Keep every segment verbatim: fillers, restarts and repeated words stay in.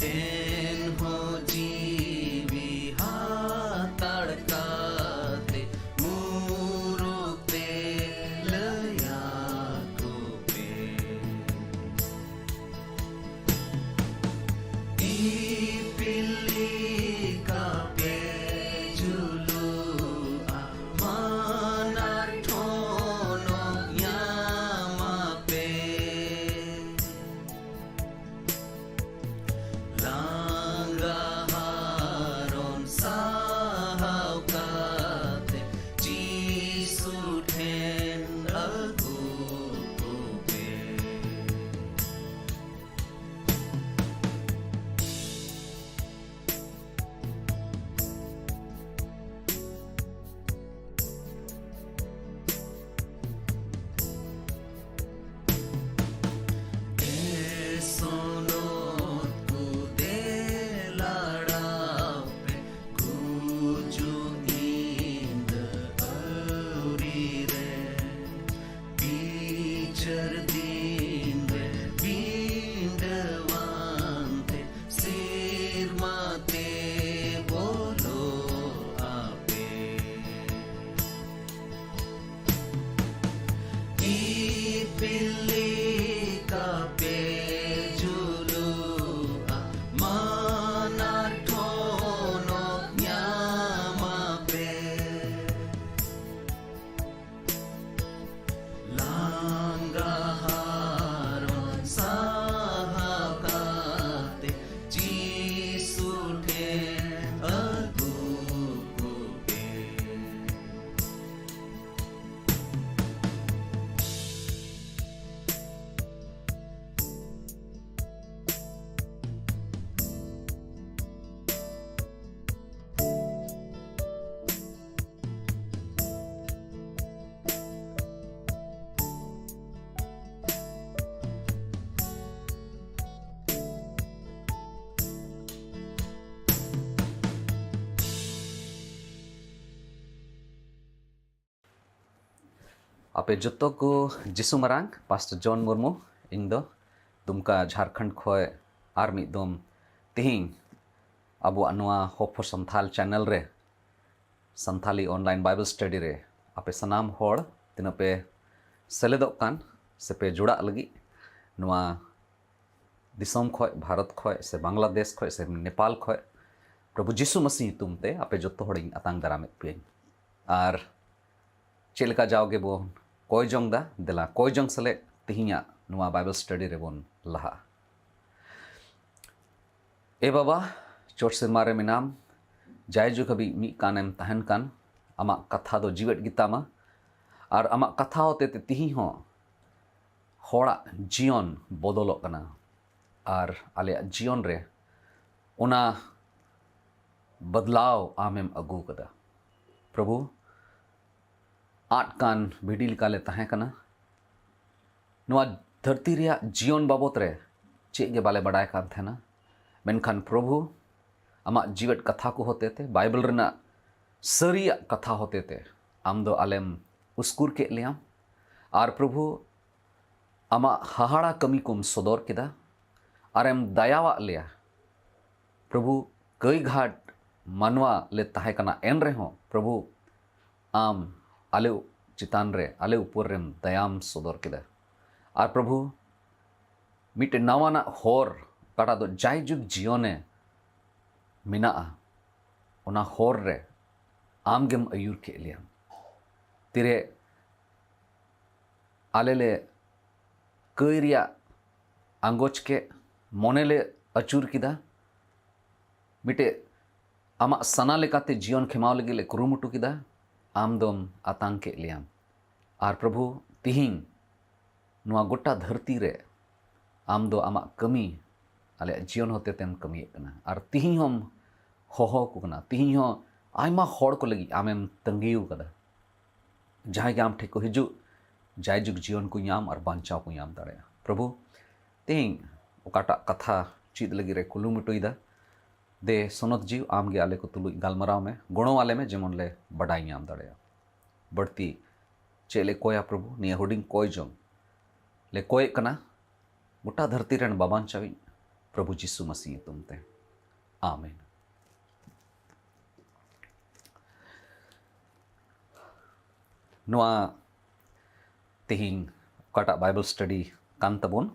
ᱮᱱᱦᱚᱸ ᱡᱤᱣᱤ ᱦᱟᱛᱟᱲ ᱠᱟᱛᱮ ᱢᱩᱨᱩᱠ ᱛᱮ ᱞᱟᱹᱭᱟ ᱠᱚ ᱯᱮ᱾ ᱤᱯᱤᱞ ᱞᱮᱠᱟ ᱯᱮ ᱡᱩᱞᱩᱜᱼᱟ, ᱢᱟᱱᱟᱨ ᱴᱷᱚᱱᱚᱠ ᱧᱟᱢᱟ ᱯᱮ᱾ ᱞᱟᱸᱜᱟ ᱦᱟᱨᱚᱱ ᱥᱟᱦᱟᱣ ᱠᱟᱛᱮ ᱡᱤᱥᱩ ᱴᱷᱮᱱ ᱟᱹᱜᱩ ᱠᱚᱯᱮ᱾ ᱮ ᱥᱚᱱᱚᱛ ᱠᱚ ᱫᱮᱞᱟᱲᱟᱣ ᱯᱮ, ᱜᱩᱡᱩᱜ ᱧᱤᱫᱟᱹ ᱟᱹᱣᱨᱤ ᱨᱮ᱾ ᱵᱤᱪᱟᱹᱨ ᱫᱤᱱ ᱨᱮ ᱵᱤᱸᱰᱟᱹᱣᱟᱱ ᱛᱮ ᱥᱮᱨᱢᱟ ᱛᱮ ᱵᱚᱞᱚᱜ ᱟᱯᱮ᱾ ᱤᱯᱤᱞ ᱞᱮᱠᱟ ᱯᱮ ᱡᱩᱞᱩᱜᱼᱟ, ᱢᱟᱱᱟᱨ ᱴᱷᱚᱱᱚᱠ ᱧᱟᱢᱟ ᱯᱮ᱾ ᱞᱟᱸᱜᱟ ᱦᱟᱨᱚᱱ ᱥᱟᱦᱟ ᱠᱟᱛᱮ ᱡᱤᱥᱩ ᱴᱷᱮᱱ ᱟᱹᱜᱩ ᱠᱚᱯᱮ᱾ ᱟᱯᱮ ᱡᱚᱛᱚ ᱠᱚ ᱡᱤᱥᱩ ᱢᱟᱨᱟᱝ, ᱯᱟᱥᱴᱚᱨ ᱡᱚᱱ ᱢᱩᱨᱢᱩ, ᱤᱧ ᱫᱚ ᱫᱩᱢᱠᱟ, ᱡᱷᱟᱨᱠᱷᱚᱸᱰ ᱠᱷᱚᱱ ᱟᱨ ᱢᱤᱫ ᱫᱚᱢ ᱛᱤᱦᱤᱧ ᱟᱵᱚᱣᱟᱜ ᱱᱚᱣᱟ Hope for Santhal channel ᱨᱮ ᱥᱟᱱᱛᱷᱟᱞᱤ online Bible study ᱨᱮ ᱟᱯᱮ ᱥᱟᱱᱟᱢ ᱦᱚᱲ ᱛᱤᱱᱟᱹᱜ ᱯᱮ ᱥᱮᱞᱮᱫᱚᱜ ᱠᱟᱱ ᱥᱮ ᱯᱮ ᱡᱚᱲᱟᱜ ᱞᱟᱹᱜᱤᱫ ᱱᱚᱣᱟ ᱫᱤᱥᱚᱢ ᱠᱷᱚᱡ, ᱵᱷᱟᱨᱚᱛ ᱠᱷᱚᱡ ᱥᱮ ᱵᱟᱝᱞᱟᱫᱮᱥ ᱠᱷᱚᱡ ᱥᱮ ᱱᱮᱯᱟᱞ ᱠᱷᱚᱡ, ᱯᱨᱚᱵᱷᱩ ᱡᱤᱥᱩ ᱢᱟᱹᱥᱤ ᱧᱩᱛᱩᱢ ᱛᱮ ᱟᱯᱮ ᱡᱚᱛᱚ ᱦᱚᱲᱤᱧ ᱟᱛᱟᱝ ᱫᱟᱨᱟᱢᱮᱫ ᱯᱮᱭᱟᱹᱧ᱾ ᱟᱨ ᱪᱮᱫ ᱞᱮᱠᱟ ᱡᱟᱣᱜᱮ ᱵᱚᱱ ᱠᱚᱭ ᱡᱚᱝ ᱫᱟ, ᱫᱮᱞᱟ ᱠᱚᱭ ᱡᱚᱝ ᱥᱮᱞᱮᱫ ᱛᱤᱦᱤᱧᱟᱜ ᱱᱚᱣᱟ Bible study ᱨᱮᱵᱚᱱ ᱞᱟᱦᱟᱜᱼᱟ᱾ ᱮ ᱵᱟᱵᱟ, ᱪᱚᱴ ᱥᱮᱨᱢᱟ ᱨᱮ ᱢᱮᱱᱟᱢ, ᱡᱟᱭᱡᱩᱜᱽ ᱦᱟᱹᱵᱤᱡ ᱢᱤᱫ ᱠᱟᱱᱮᱢ ᱛᱟᱦᱮᱱ ᱠᱟᱱ, ᱟᱢᱟᱜ ᱠᱟᱛᱷᱟ ᱫᱚ ᱡᱤᱣᱮᱫ ᱜᱮᱛᱟᱢᱟ᱾ ᱟᱨ ᱟᱢᱟᱜ ᱠᱟᱛᱷᱟ ᱦᱚᱛᱮ ᱛᱮ ᱛᱤᱦᱤᱧ ᱦᱚᱸ ᱦᱚᱲᱟᱜ ᱡᱤᱭᱚᱱ ᱵᱚᱫᱚᱞᱚᱜ ᱠᱟᱱᱟ᱾ ᱟᱨ ᱟᱞᱮᱭᱟᱜ ᱡᱤᱭᱚᱱ ᱨᱮ ᱚᱱᱟ ᱵᱚᱫᱞᱟᱣ ᱟᱢᱮᱢ ᱟᱹᱜᱩ ᱠᱟᱫᱟ᱾ ᱯᱨᱚᱵᱷᱩ, ᱟᱫ ᱠᱟᱱ ᱵᱷᱤᱰᱤ ᱞᱮᱠᱟᱞᱮ ᱛᱟᱦᱮᱸ ᱠᱟᱱᱟ᱾ ᱱᱚᱣᱟ ᱫᱷᱟᱹᱨᱛᱤ ᱨᱮᱭᱟᱜ ᱡᱤᱭᱚᱱ ᱵᱟᱵᱚᱛ ᱨᱮ ᱪᱮᱫ ᱜᱮ ᱵᱟᱞᱮ ᱵᱟᱰᱟᱭ ᱠᱟᱱ ᱛᱟᱦᱮᱱᱟ᱾ ᱢᱮᱱᱠᱷᱟᱱ ᱯᱨᱚᱵᱷᱩ, ᱟᱢᱟᱜ ᱡᱤᱣᱮᱫ ᱠᱟᱛᱷᱟ ᱠᱚ ᱦᱚᱛᱮ ᱛᱮ, ᱵᱟᱭᱵᱮᱞ ᱨᱮᱱᱟᱜ ᱥᱟᱹᱨᱤᱭᱟᱜ ᱠᱟᱛᱷᱟ ᱦᱚᱛᱮ ᱛᱮ ᱟᱢ ᱫᱚ ᱟᱞᱮᱢ ᱩᱥᱠᱩᱨ ᱠᱮᱫ ᱞᱮᱭᱟᱢ᱾ ᱟᱨ ᱯᱨᱚᱵᱷᱩ, ᱟᱢᱟᱜ ᱦᱟᱦᱟᱲᱟ ᱠᱟᱹᱢᱤ ᱠᱚᱢ ᱥᱚᱫᱚᱨ ᱠᱮᱫᱟ ᱟᱨᱮᱢ ᱫᱟᱭᱟᱣᱟᱜ ᱞᱮᱭᱟ᱾ ᱯᱨᱚᱵᱷᱩ, ᱠᱟᱹᱭ ᱜᱷᱟᱴ ᱢᱟᱱᱣᱟ ᱞᱮ ᱛᱟᱦᱮᱸ ᱠᱟᱱᱟ, ᱮᱱ ᱨᱮᱦᱚᱸ ᱯᱨᱚᱵᱷᱩ, ᱟᱢ ᱟᱞᱮ ᱪᱮᱛᱟᱱ ᱨᱮ, ᱟᱞᱮ ᱩᱯᱚᱨ ᱨᱮᱢ ᱫᱟᱭᱟᱢ ᱥᱚᱫᱚᱨ ᱠᱮᱫᱟ᱾ ᱟᱨ ᱯᱨᱚᱵᱷᱩ, ᱢᱤᱫᱴᱮᱱ ᱱᱟᱣᱟᱱᱟᱜ ᱦᱚᱨ, ᱚᱠᱟᱴᱟᱜ ᱫᱚ ᱡᱟᱭᱡᱩᱜᱽ ᱡᱤᱭᱚᱱᱮ ᱢᱮᱱᱟᱜᱼᱟ, ᱚᱱᱟ ᱦᱚᱨ ᱨᱮ ᱟᱢᱜᱮᱢ ᱟᱹᱭᱩᱨ ᱠᱮᱫ ᱞᱮᱭᱟ᱾ ᱛᱤᱨᱮ ᱟᱞᱮ ᱞᱮ ᱠᱟᱹᱭ ᱨᱮᱭᱟᱜ ᱟᱸᱜᱚᱪ ᱠᱮᱫ, ᱢᱚᱱᱮ ᱞᱮ ᱟᱹᱪᱩᱨ ᱠᱮᱫᱟ, ᱢᱤᱫᱴᱮᱡ ᱟᱢᱟᱜ ᱥᱟᱱᱟ ᱞᱮᱠᱟᱛᱮ ᱡᱤᱭᱚᱱ ᱠᱷᱮᱢᱟᱣ ᱞᱟᱹᱜᱤᱫ ᱞᱮ ᱠᱩᱨᱩᱢᱩᱴᱩ ᱠᱮᱫᱟ, ᱟᱢ ᱫᱚᱢ ᱟᱛᱟᱝ ᱠᱮᱫ ᱞᱮᱭᱟᱢ᱾ ᱟᱨ ᱯᱨᱚᱵᱷᱩ, ᱛᱤᱦᱤᱧ ᱱᱚᱣᱟ ᱜᱚᱴᱟ ᱫᱷᱟᱹᱨᱛᱤ ᱨᱮ ᱟᱢ ᱫᱚ ᱟᱢᱟᱜ ᱠᱟᱹᱢᱤ ᱟᱞᱮᱭᱟᱜ ᱡᱤᱭᱚᱱ ᱦᱚᱛᱮ ᱛᱮᱢ ᱠᱟᱹᱢᱤᱭᱮᱫ ᱠᱟᱱᱟ᱾ ᱟᱨ ᱛᱤᱦᱤᱧ ᱦᱚᱸᱢ ᱦᱚᱦᱚ ᱟᱠᱚ ᱠᱟᱱᱟ᱾ ᱛᱤᱦᱤᱧ ᱦᱚᱸ ᱟᱭᱢᱟ ᱦᱚᱲ ᱠᱚ ᱞᱟᱹᱜᱤᱫ ᱟᱢᱮᱢ ᱛᱟᱺᱜᱤ ᱟᱠᱟᱫᱟ, ᱡᱟᱦᱟᱸᱭ ᱜᱮ ᱟᱢ ᱴᱷᱮᱱ ᱠᱚ ᱦᱤᱡᱩᱜ, ᱡᱟᱭᱡᱩᱜᱽ ᱡᱤᱭᱚᱱ ᱠᱚ ᱧᱟᱢ ᱟᱨ ᱵᱟᱧᱪᱟᱣ ᱠᱚ ᱧᱟᱢ ᱫᱟᱲᱮᱭᱟᱜᱼᱟ᱾ ᱯᱨᱚᱵᱷᱩ, ᱛᱤᱦᱤᱧ ᱚᱠᱟᱴᱟᱜ ᱠᱟᱛᱷᱟ ᱪᱮᱫ ᱞᱟᱹᱜᱤᱫ ᱨᱮ ᱠᱩᱨᱩᱢᱩᱴᱩᱭᱮᱫᱟ, ᱫᱮ ᱥᱚᱱᱚᱛ ᱡᱤᱣᱤ, ᱟᱢ ᱜᱮ ᱟᱞᱮ ᱠᱚ ᱛᱩᱞᱩᱡ ᱜᱟᱞᱢᱟᱨᱟᱣ ᱢᱮ, ᱜᱚᱲᱚ ᱟᱞᱮ ᱢᱮ, ᱡᱮᱢᱚᱱ ᱞᱮ ᱵᱟᱰᱟᱭ ᱧᱟᱢ ᱫᱟᱲᱮᱭᱟᱜᱼᱟ᱾ ᱵᱟᱹᱲᱛᱤ ᱪᱮᱫ ᱞᱮ ᱠᱚᱭᱟ ᱯᱨᱚᱵᱷᱩ, ᱱᱤᱭᱟᱹ ᱦᱩᱰᱤᱧ ᱠᱚᱭ ᱡᱚᱝ ᱞᱮ ᱠᱚᱭᱮᱫ ᱠᱟᱱᱟ, ᱜᱚᱴᱟ ᱫᱷᱟᱹᱨᱛᱤ ᱨᱮᱱ ᱵᱟᱵᱟᱱ ᱪᱟᱣᱤᱡ, ᱯᱨᱚᱵᱷᱩ ᱡᱤᱥᱩ ᱢᱟᱹᱥᱤ ᱧᱩᱛᱩᱢ ᱛᱮ, ᱟᱢᱮᱱ᱾ ᱱᱚᱣᱟ ᱛᱮᱦᱮᱧ ᱚᱠᱟᱴᱟᱜ ᱵᱟᱭᱵᱮᱞ ᱥᱴᱟᱰᱤ ᱠᱟᱱ ᱛᱟᱵᱚᱱ,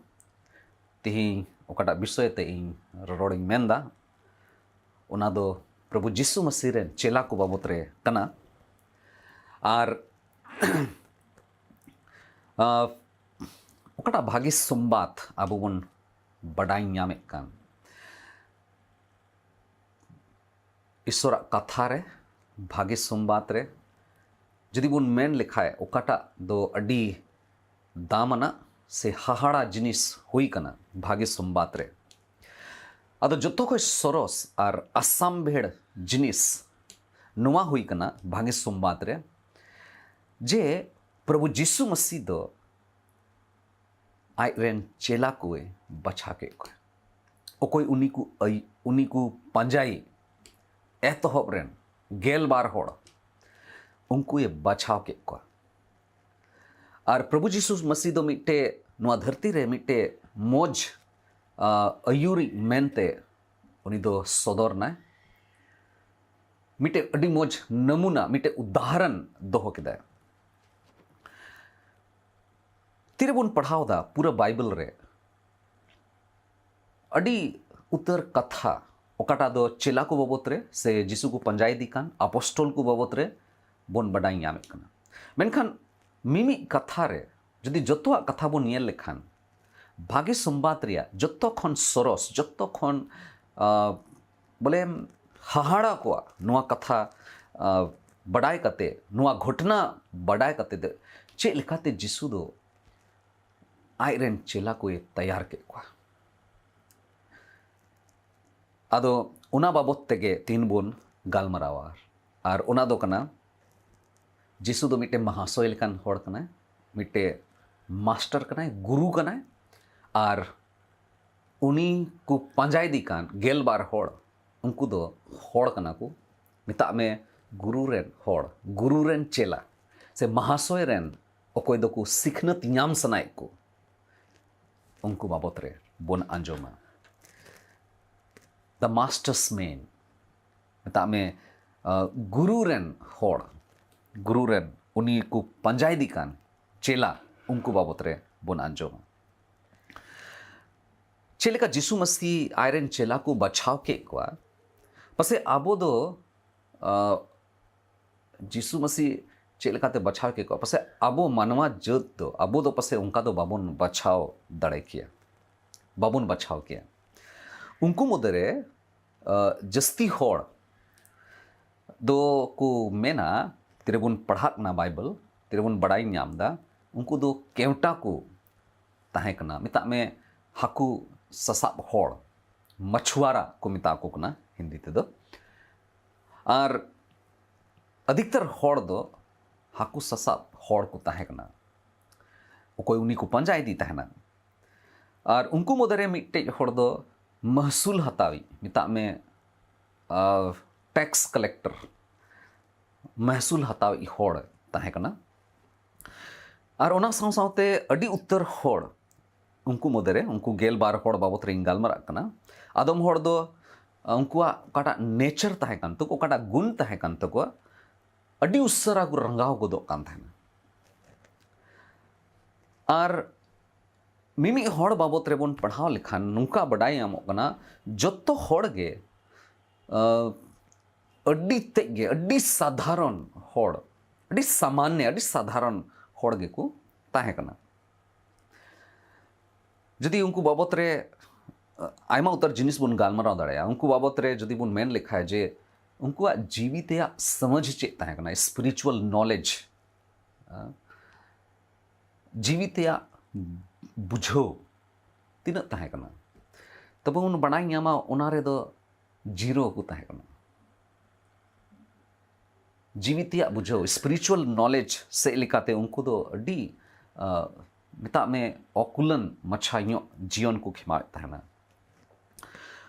ᱛᱮᱦᱮᱧ ᱚᱠᱟᱴᱟᱜ ᱵᱤᱥᱚᱭ ᱛᱮ ᱤᱧ ᱨᱚᱲᱤᱧ ᱢᱮᱱᱫᱟ, ᱚᱱᱟ ᱫᱚ ᱯᱨᱚᱵᱷᱩ ᱡᱤᱥᱩ ᱢᱟᱹᱥᱤ ᱨᱮᱱ ᱪᱮᱞᱟ ᱠᱚ ᱵᱟᱵᱚᱛ ᱨᱮ ᱠᱟᱱᱟ᱾ ᱟᱨ ᱟᱸ, ᱚᱠᱟᱴᱟᱜ ᱵᱷᱟᱹᱜᱤ ᱥᱚᱢᱵᱟᱫ ᱟᱵᱚ ᱵᱚᱱ ᱵᱟᱰᱟᱭ ᱧᱟᱢᱮᱫ ᱠᱟᱱ, ᱤᱥᱚᱨᱟᱜ ᱠᱟᱛᱷᱟ ᱨᱮ, ᱵᱷᱟᱹᱜᱤ ᱥᱚᱢᱵᱟᱫ ᱨᱮ ᱡᱩᱫᱤ ᱵᱚᱱ ᱢᱮᱱ ᱞᱮᱠᱷᱟᱡ, ᱚᱠᱟᱴᱟᱜ ᱫᱚ ᱟᱹᱰᱤ ᱫᱟᱢ ᱟᱱᱟᱜ ᱥᱮ ᱦᱟᱦᱟᱲᱟ ᱡᱤᱱᱤᱥ ᱦᱩᱭ ᱠᱟᱱᱟ ᱵᱷᱟᱹᱜᱤ ᱥᱚᱢᱵᱟᱫ ᱨᱮ᱾ ᱟᱫᱚ ᱡᱚᱛᱚ ᱠᱷᱚᱡ ᱥᱚᱨᱚᱥ ᱟᱨ ᱟᱥᱟᱢᱵᱷᱮᱲ ᱡᱤᱱᱤᱥ ᱱᱚᱣᱟ ᱦᱩᱭ ᱠᱟᱱᱟ ᱵᱷᱟᱹᱜᱤ ᱥᱚᱢᱵᱟᱫ ᱨᱮ, ᱡᱮ ᱯᱨᱚᱵᱷᱩ ᱡᱤᱥᱩ ᱢᱟᱹᱥᱤ ᱫᱚ ᱟᱡ ᱨᱮᱱ ᱪᱮᱞᱟ ᱠᱚᱭ ᱵᱟᱪᱷᱟᱣ ᱠᱮᱫ ᱠᱚᱣᱟ᱾ ᱚᱠᱚᱭ ᱩᱱᱤ ᱠᱚ ᱟᱹᱭ-, ᱩᱱᱤ ᱠᱚ ᱯᱟᱸᱡᱟᱭ ᱮᱛᱚᱦᱚᱵ ᱨᱮᱱ ᱜᱮᱞ ᱵᱟᱨ ᱦᱚᱲ, ᱩᱱᱠᱩᱭ ᱵᱟᱪᱷᱟᱣ ᱠᱮᱫ ᱠᱚᱣᱟ᱾ ᱟᱨ ᱯᱨᱚᱵᱷᱩ ᱡᱤᱥᱩ ᱢᱟᱹᱥᱤ ᱫᱚ ᱢᱤᱫᱴᱮᱡ ᱱᱚᱣᱟ ᱫᱷᱟᱹᱨᱛᱤ ᱨᱮ ᱢᱤᱫᱴᱮᱡ ᱢᱚᱡᱽ, ᱟ, ᱟᱹᱭᱩᱨᱤᱡ ᱢᱮᱱᱛᱮ ᱩᱱᱤ ᱫᱚ ᱥᱚᱫᱚᱨ ᱱᱟᱭ᱾ ᱢᱤᱫᱴᱮᱡ ᱟᱹᱰᱤ ᱢᱚᱡᱽ ᱱᱟᱢᱩᱱᱟ, ᱢᱤᱫᱴᱮᱡ ᱩᱫᱟᱦᱚᱨᱚᱱ ᱫᱚᱦᱚ ᱠᱮᱫᱟᱭ᱾ ᱛᱤᱨᱮᱵᱚᱱ ᱯᱟᱲᱦᱟᱣ ᱫᱟ ᱯᱩᱨᱟᱹ ᱵᱟᱭᱵᱮᱞ ᱨᱮ, ᱟᱹᱰᱤ ᱩᱛᱟᱹᱨ ᱠᱟᱛᱷᱟ ᱚᱠᱟᱴᱟᱜ ᱫᱚ ᱪᱮᱞᱟ ᱠᱚ ᱵᱟᱵᱚᱛ ᱨᱮ ᱥᱮ ᱡᱤᱥᱩ ᱠᱚ ᱯᱟᱸᱡᱟᱭᱮᱫᱮ ᱠᱟᱱ ᱟᱯᱚᱥᱴᱚᱞ ᱠᱚ ᱵᱟᱵᱚᱛ ᱨᱮ ᱵᱚᱱ ᱵᱟᱰᱟᱭ ᱧᱟᱢᱮᱫ ᱠᱟᱱᱟ᱾ ᱢᱮᱱᱠᱷᱟᱱ ᱢᱤᱢᱤᱫ ᱠᱟᱛᱷᱟ ᱨᱮ ᱡᱩᱫᱤ ᱡᱚᱛᱚᱣᱟᱜ ᱠᱟᱛᱷᱟ ᱵᱚᱱ ᱧᱮᱞ ᱞᱮᱠᱷᱟᱱ, ᱵᱷᱟᱜᱮ ᱥᱚᱢᱵᱟᱫ ᱨᱮᱭᱟᱜ ᱡᱚᱛᱚ ᱠᱷᱚᱱ ᱥᱚᱨᱚᱥ, ᱡᱚᱛᱚ ᱠᱷᱚᱱ, ᱟ, ᱵᱚᱞᱮ ᱦᱟᱦᱟᱲᱟ ᱠᱚᱣᱟ ᱱᱚᱣᱟ ᱠᱟᱛᱷᱟ, ᱟ, ᱵᱟᱰᱟᱭ ᱠᱟᱛᱮ, ᱱᱚᱣᱟ ᱜᱷᱚᱴᱱᱟ ᱵᱟᱰᱟᱭ ᱠᱟᱛᱮ ᱫᱚ ᱪᱮᱫ ᱞᱮᱠᱟᱛᱮ ᱡᱤᱥᱩ ᱫᱚ ᱟᱡ ᱨᱮᱱ ᱪᱮᱞᱟ ᱠᱚᱭ ᱛᱮᱭᱟᱨ ᱠᱮᱫ ᱠᱚᱣᱟ᱾ ᱟᱫᱚ ᱚᱱᱟ ᱵᱟᱵᱚᱛ ᱛᱮᱜᱮ ᱛᱤᱦᱤᱧ ᱵᱚᱱ ᱜᱟᱞᱢᱟᱨᱟᱣᱟ᱾ ᱟᱨ ᱚᱱᱟ ᱫᱚ ᱠᱟᱱᱟ, ᱡᱤᱥᱩ ᱫᱚ ᱢᱤᱫᱴᱮᱱ ᱢᱟᱦᱟᱥᱚᱭ ᱞᱮᱠᱟᱱ ᱦᱚᱲ ᱠᱟᱱᱟᱭ, ᱢᱤᱫᱴᱮᱱ ᱢᱟᱥᱴᱟᱨ ᱠᱟᱱᱟᱭ, ᱜᱩᱨᱩ ᱠᱟᱱᱟᱭ᱾ ᱟᱨ ᱩᱱᱤ ᱠᱚ ᱯᱟᱸᱡᱟᱭᱮᱫᱮ ᱠᱟᱱ ᱜᱮᱞ ᱵᱟᱨ ᱦᱚᱲ, ᱩᱱᱠᱩ ᱫᱚ ᱦᱚᱲ ᱠᱟᱱᱟ ᱠᱚ, ᱢᱮᱛᱟᱜ ᱢᱮ ᱜᱩᱨᱩ ᱨᱮᱱ ᱦᱚᱲ, ᱜᱩᱨᱩ ᱨᱮᱱ ᱪᱮᱞᱟ, ᱥᱮ ᱢᱟᱦᱟᱥᱚᱭ ᱨᱮᱱ ᱚᱠᱚᱭ ᱫᱚᱠᱚ ᱥᱤᱠᱷᱱᱟᱹᱛ ᱧᱟᱢ ᱥᱟᱱᱟᱭᱮᱫ ᱠᱚ, ᱩᱱᱠᱩ ᱵᱟᱵᱚᱛ ᱨᱮ ᱵᱚᱱ ᱟᱸᱡᱚᱢᱟ᱾ the master's man, ᱢᱮᱛᱟᱜ ᱢᱮ ᱜᱩᱨᱩ ᱨᱮᱱ ᱦᱚᱲ, ᱜᱩᱨᱩ ᱨᱮᱱ ᱩᱱᱤ ᱠᱚ ᱯᱟᱸᱡᱟ ᱤᱫᱤ ᱠᱟᱱ ᱪᱮᱞᱟ, ᱩᱱᱠᱩ ᱵᱟᱵᱚᱛ ᱨᱮ ᱵᱚᱱ ᱟᱸᱡᱚᱢᱟ᱾ ᱪᱮᱫ ᱞᱮᱠᱟ ᱡᱤᱥᱩ ᱢᱟᱹᱥᱤ ᱟᱡᱨᱮᱱ ᱪᱮᱞᱟ ᱠᱚ ᱵᱟᱪᱷᱟᱣ ᱠᱮᱫ ᱠᱚᱣᱟ, ᱯᱟᱥᱮᱡ ᱟᱵᱚ ᱫᱚ ᱡᱤᱥᱩ ᱢᱟᱹᱥᱤ ᱪᱮᱫ ᱞᱮᱠᱟᱛᱮ ᱵᱟᱪᱷᱟᱣ ᱠᱮᱫ ᱠᱚᱣᱟ, ᱯᱟᱥᱮᱡ ᱟᱵᱚ ᱢᱟᱱᱣᱟ ᱡᱟᱹᱛ ᱫᱚ, ᱟᱵᱚ ᱫᱚ ᱯᱟᱥᱮᱡ ᱚᱱᱠᱟ ᱫᱚ ᱵᱟᱵᱚᱱ ᱵᱟᱪᱷᱟᱣ ᱫᱟᱲᱮ ᱠᱮᱭᱟ, ᱵᱟᱵᱚᱱ ᱵᱟᱪᱷᱟᱣ ᱠᱮᱭᱟ᱾ ᱩᱱᱠᱩ ᱢᱚᱫᱽᱫᱷᱮ ᱨᱮ ᱡᱟᱹᱥᱛᱤ ᱦᱚᱲ ᱫᱚ ᱠᱚ ᱢᱮᱱᱟ, ᱛᱤᱨᱮᱵᱚᱱ ᱯᱟᱲᱦᱟᱜ ᱠᱟᱱᱟ ᱵᱟᱭᱵᱮᱞ, ᱛᱤᱨᱮᱵᱚᱱ ᱵᱟᱲᱟᱭ ᱧᱟᱢ ᱮᱫᱟ, ᱩᱱᱠᱩ ᱫᱚ ᱠᱮᱣᱴᱟ ᱠᱚ ᱛᱟᱦᱮᱸ ᱠᱟᱱᱟ, ᱢᱮᱛᱟᱜ ᱢᱮ ᱦᱟᱹᱠᱩ ᱥᱟᱥᱟᱵ ᱦᱚᱲ, ᱢᱟᱪᱷᱩᱣᱟᱨᱟ ᱠᱚ ᱢᱮᱛᱟ ᱠᱚ ᱠᱟᱱᱟ ᱦᱤᱱᱫᱤ ᱛᱮᱫᱚ᱾ ᱟᱨ ᱟᱹᱰᱤᱠᱛᱟᱨ ᱦᱚᱲ ᱫᱚ ᱦᱟᱹᱠᱩ ᱥᱟᱥᱟᱵ ᱦᱚᱲ ᱠᱚ ᱛᱟᱦᱮᱸ ᱠᱟᱱᱟ, ᱚᱠᱚᱭ ᱩᱱᱤ ᱠᱚ ᱯᱟᱸᱡᱟ ᱤᱫᱤ ᱛᱟᱦᱮᱱᱟ᱾ ᱟᱨ ᱩᱱᱠᱩ ᱢᱚᱫᱽᱫᱷᱮ ᱨᱮ ᱢᱤᱫᱴᱮᱡ ᱦᱚᱲ ᱫᱚ ᱢᱟᱦᱥᱩᱞ ᱦᱟᱛᱟᱣᱤᱡ, ᱢᱮᱛᱟᱜ ᱢᱮ ᱴᱮᱠᱥ ᱠᱟᱞᱮᱠᱴᱚᱨ, ᱢᱟᱦᱥᱩᱞ ᱦᱟᱛᱟᱣᱤᱡ ᱦᱚᱲ ᱛᱟᱦᱮᱸ ᱠᱟᱱᱟ᱾ ᱟᱨ ᱚᱱᱟ ᱥᱟᱶ ᱥᱟᱶᱛᱮ ᱟᱹᱰᱤ ᱩᱛᱟᱹᱨ ᱦᱚᱲ, ᱩᱱᱠᱩ ᱢᱚᱫᱽᱫᱷᱮ ᱨᱮ ᱩᱱᱠᱩ ᱜᱮᱞ ᱵᱟᱨ ᱦᱚᱲ ᱵᱟᱵᱚᱛ ᱨᱮᱧ ᱜᱟᱞᱢᱟᱨᱟᱜ ᱠᱟᱱᱟ᱾ ᱟᱫᱚᱢ ᱦᱚᱲ ᱫᱚ ᱩᱱᱠᱩᱣᱟᱜ ᱚᱠᱟᱴᱟᱜ ᱱᱮᱪᱟᱨ ᱛᱟᱦᱮᱸ ᱠᱟᱱ ᱛᱟᱠᱚ, ᱚᱠᱟᱴᱟᱜ ᱜᱩᱱ ᱛᱟᱦᱮᱸ ᱠᱟᱱ ᱛᱟᱠᱚᱣᱟ, ᱟᱹᱰᱤ ᱩᱥᱟᱹᱨᱟ ᱠᱚ ᱨᱟᱸᱜᱟᱣ ᱜᱚᱫᱚᱜ ᱠᱟᱱ ᱛᱟᱦᱮᱱᱟ᱾ ᱟᱨ ᱢᱤᱢᱤᱫ ᱦᱚᱲ ᱵᱟᱵᱚᱛ ᱨᱮᱵᱚᱱ ᱯᱟᱲᱦᱟᱣ ᱞᱮᱠᱷᱟᱱ ᱱᱚᱝᱠᱟ ᱵᱟᱰᱟᱭ ᱧᱟᱢᱚᱜ ᱠᱟᱱᱟ, ᱡᱚᱛᱚ ᱦᱚᱲ ᱜᱮ ᱟᱹᱰᱤ ᱛᱮᱫ ᱜᱮ ᱟᱹᱰᱤ ᱥᱟᱫᱷᱟᱨᱚᱱ ᱦᱚᱲ, ᱟᱹᱰᱤ ᱥᱟᱢᱟᱱᱱᱚ, ᱟᱹᱰᱤ ᱥᱟᱫᱷᱟᱨᱚᱱ ᱦᱚᱲ ᱜᱮᱠᱚ ᱛᱟᱦᱮᱸ ᱠᱟᱱᱟ᱾ ᱡᱩᱫᱤ ᱩᱱᱠᱩ ᱵᱟᱵᱚᱛ ᱨᱮ ᱟᱭᱢᱟ ᱩᱛᱟᱹᱨ ᱡᱤᱱᱤᱥ ᱵᱚᱱ ᱜᱟᱞᱢᱟᱨᱟᱣ ᱫᱟᱲᱮᱭᱟᱜᱼᱟ, ᱩᱱᱠᱩ ᱵᱟᱵᱚᱛ ᱨᱮ ᱡᱩᱫᱤ ᱵᱚᱱ ᱢᱮᱱ ᱞᱮᱠᱷᱟᱡ ᱡᱮ ᱩᱱᱠᱩᱣᱟᱜ ᱡᱤᱣᱤ ᱛᱮᱭᱟᱜ ᱥᱚᱢᱟᱡᱽ ᱪᱮᱫ ᱛᱟᱦᱮᱸ ᱠᱟᱱᱟ, ᱥᱯᱤᱨᱤᱪᱩᱣᱟᱞ ᱱᱚᱞᱮᱡᱽ, ᱡᱤᱣᱤ ᱛᱮᱭᱟᱜ ᱵᱩᱡᱷᱟᱹᱣ ᱛᱤᱱᱟᱹᱜ ᱛᱟᱦᱮᱸ ᱠᱟᱱᱟ, ᱛᱚᱵᱮ ᱵᱚᱱ ᱵᱟᱰᱟᱭ ᱧᱟᱢᱟ ᱚᱱᱟ ᱨᱮᱫᱚ ᱡᱤᱨᱳ ᱠᱚ ᱛᱟᱦᱮᱸ ᱠᱟᱱᱟ᱾ ᱡᱤᱣᱤ ᱛᱮᱭᱟᱜ ᱵᱩᱡᱷᱟᱹᱣ, ᱥᱯᱤᱨᱤᱪᱩᱣᱟᱞ ᱱᱚᱞᱮᱡᱽ ᱥᱮᱫ ᱞᱮᱠᱟᱛᱮ ᱩᱱᱠᱩ ᱫᱚ ᱟᱹᱰᱤ ᱢᱮᱛᱟᱜ ᱢᱮ ᱚᱠᱩᱞᱟᱹᱱ ᱢᱟᱪᱷᱟ ᱧᱚᱜ ᱡᱤᱭᱚᱱ ᱠᱚ ᱠᱷᱮᱢᱟᱣᱮᱫ ᱛᱟᱦᱮᱱᱟ᱾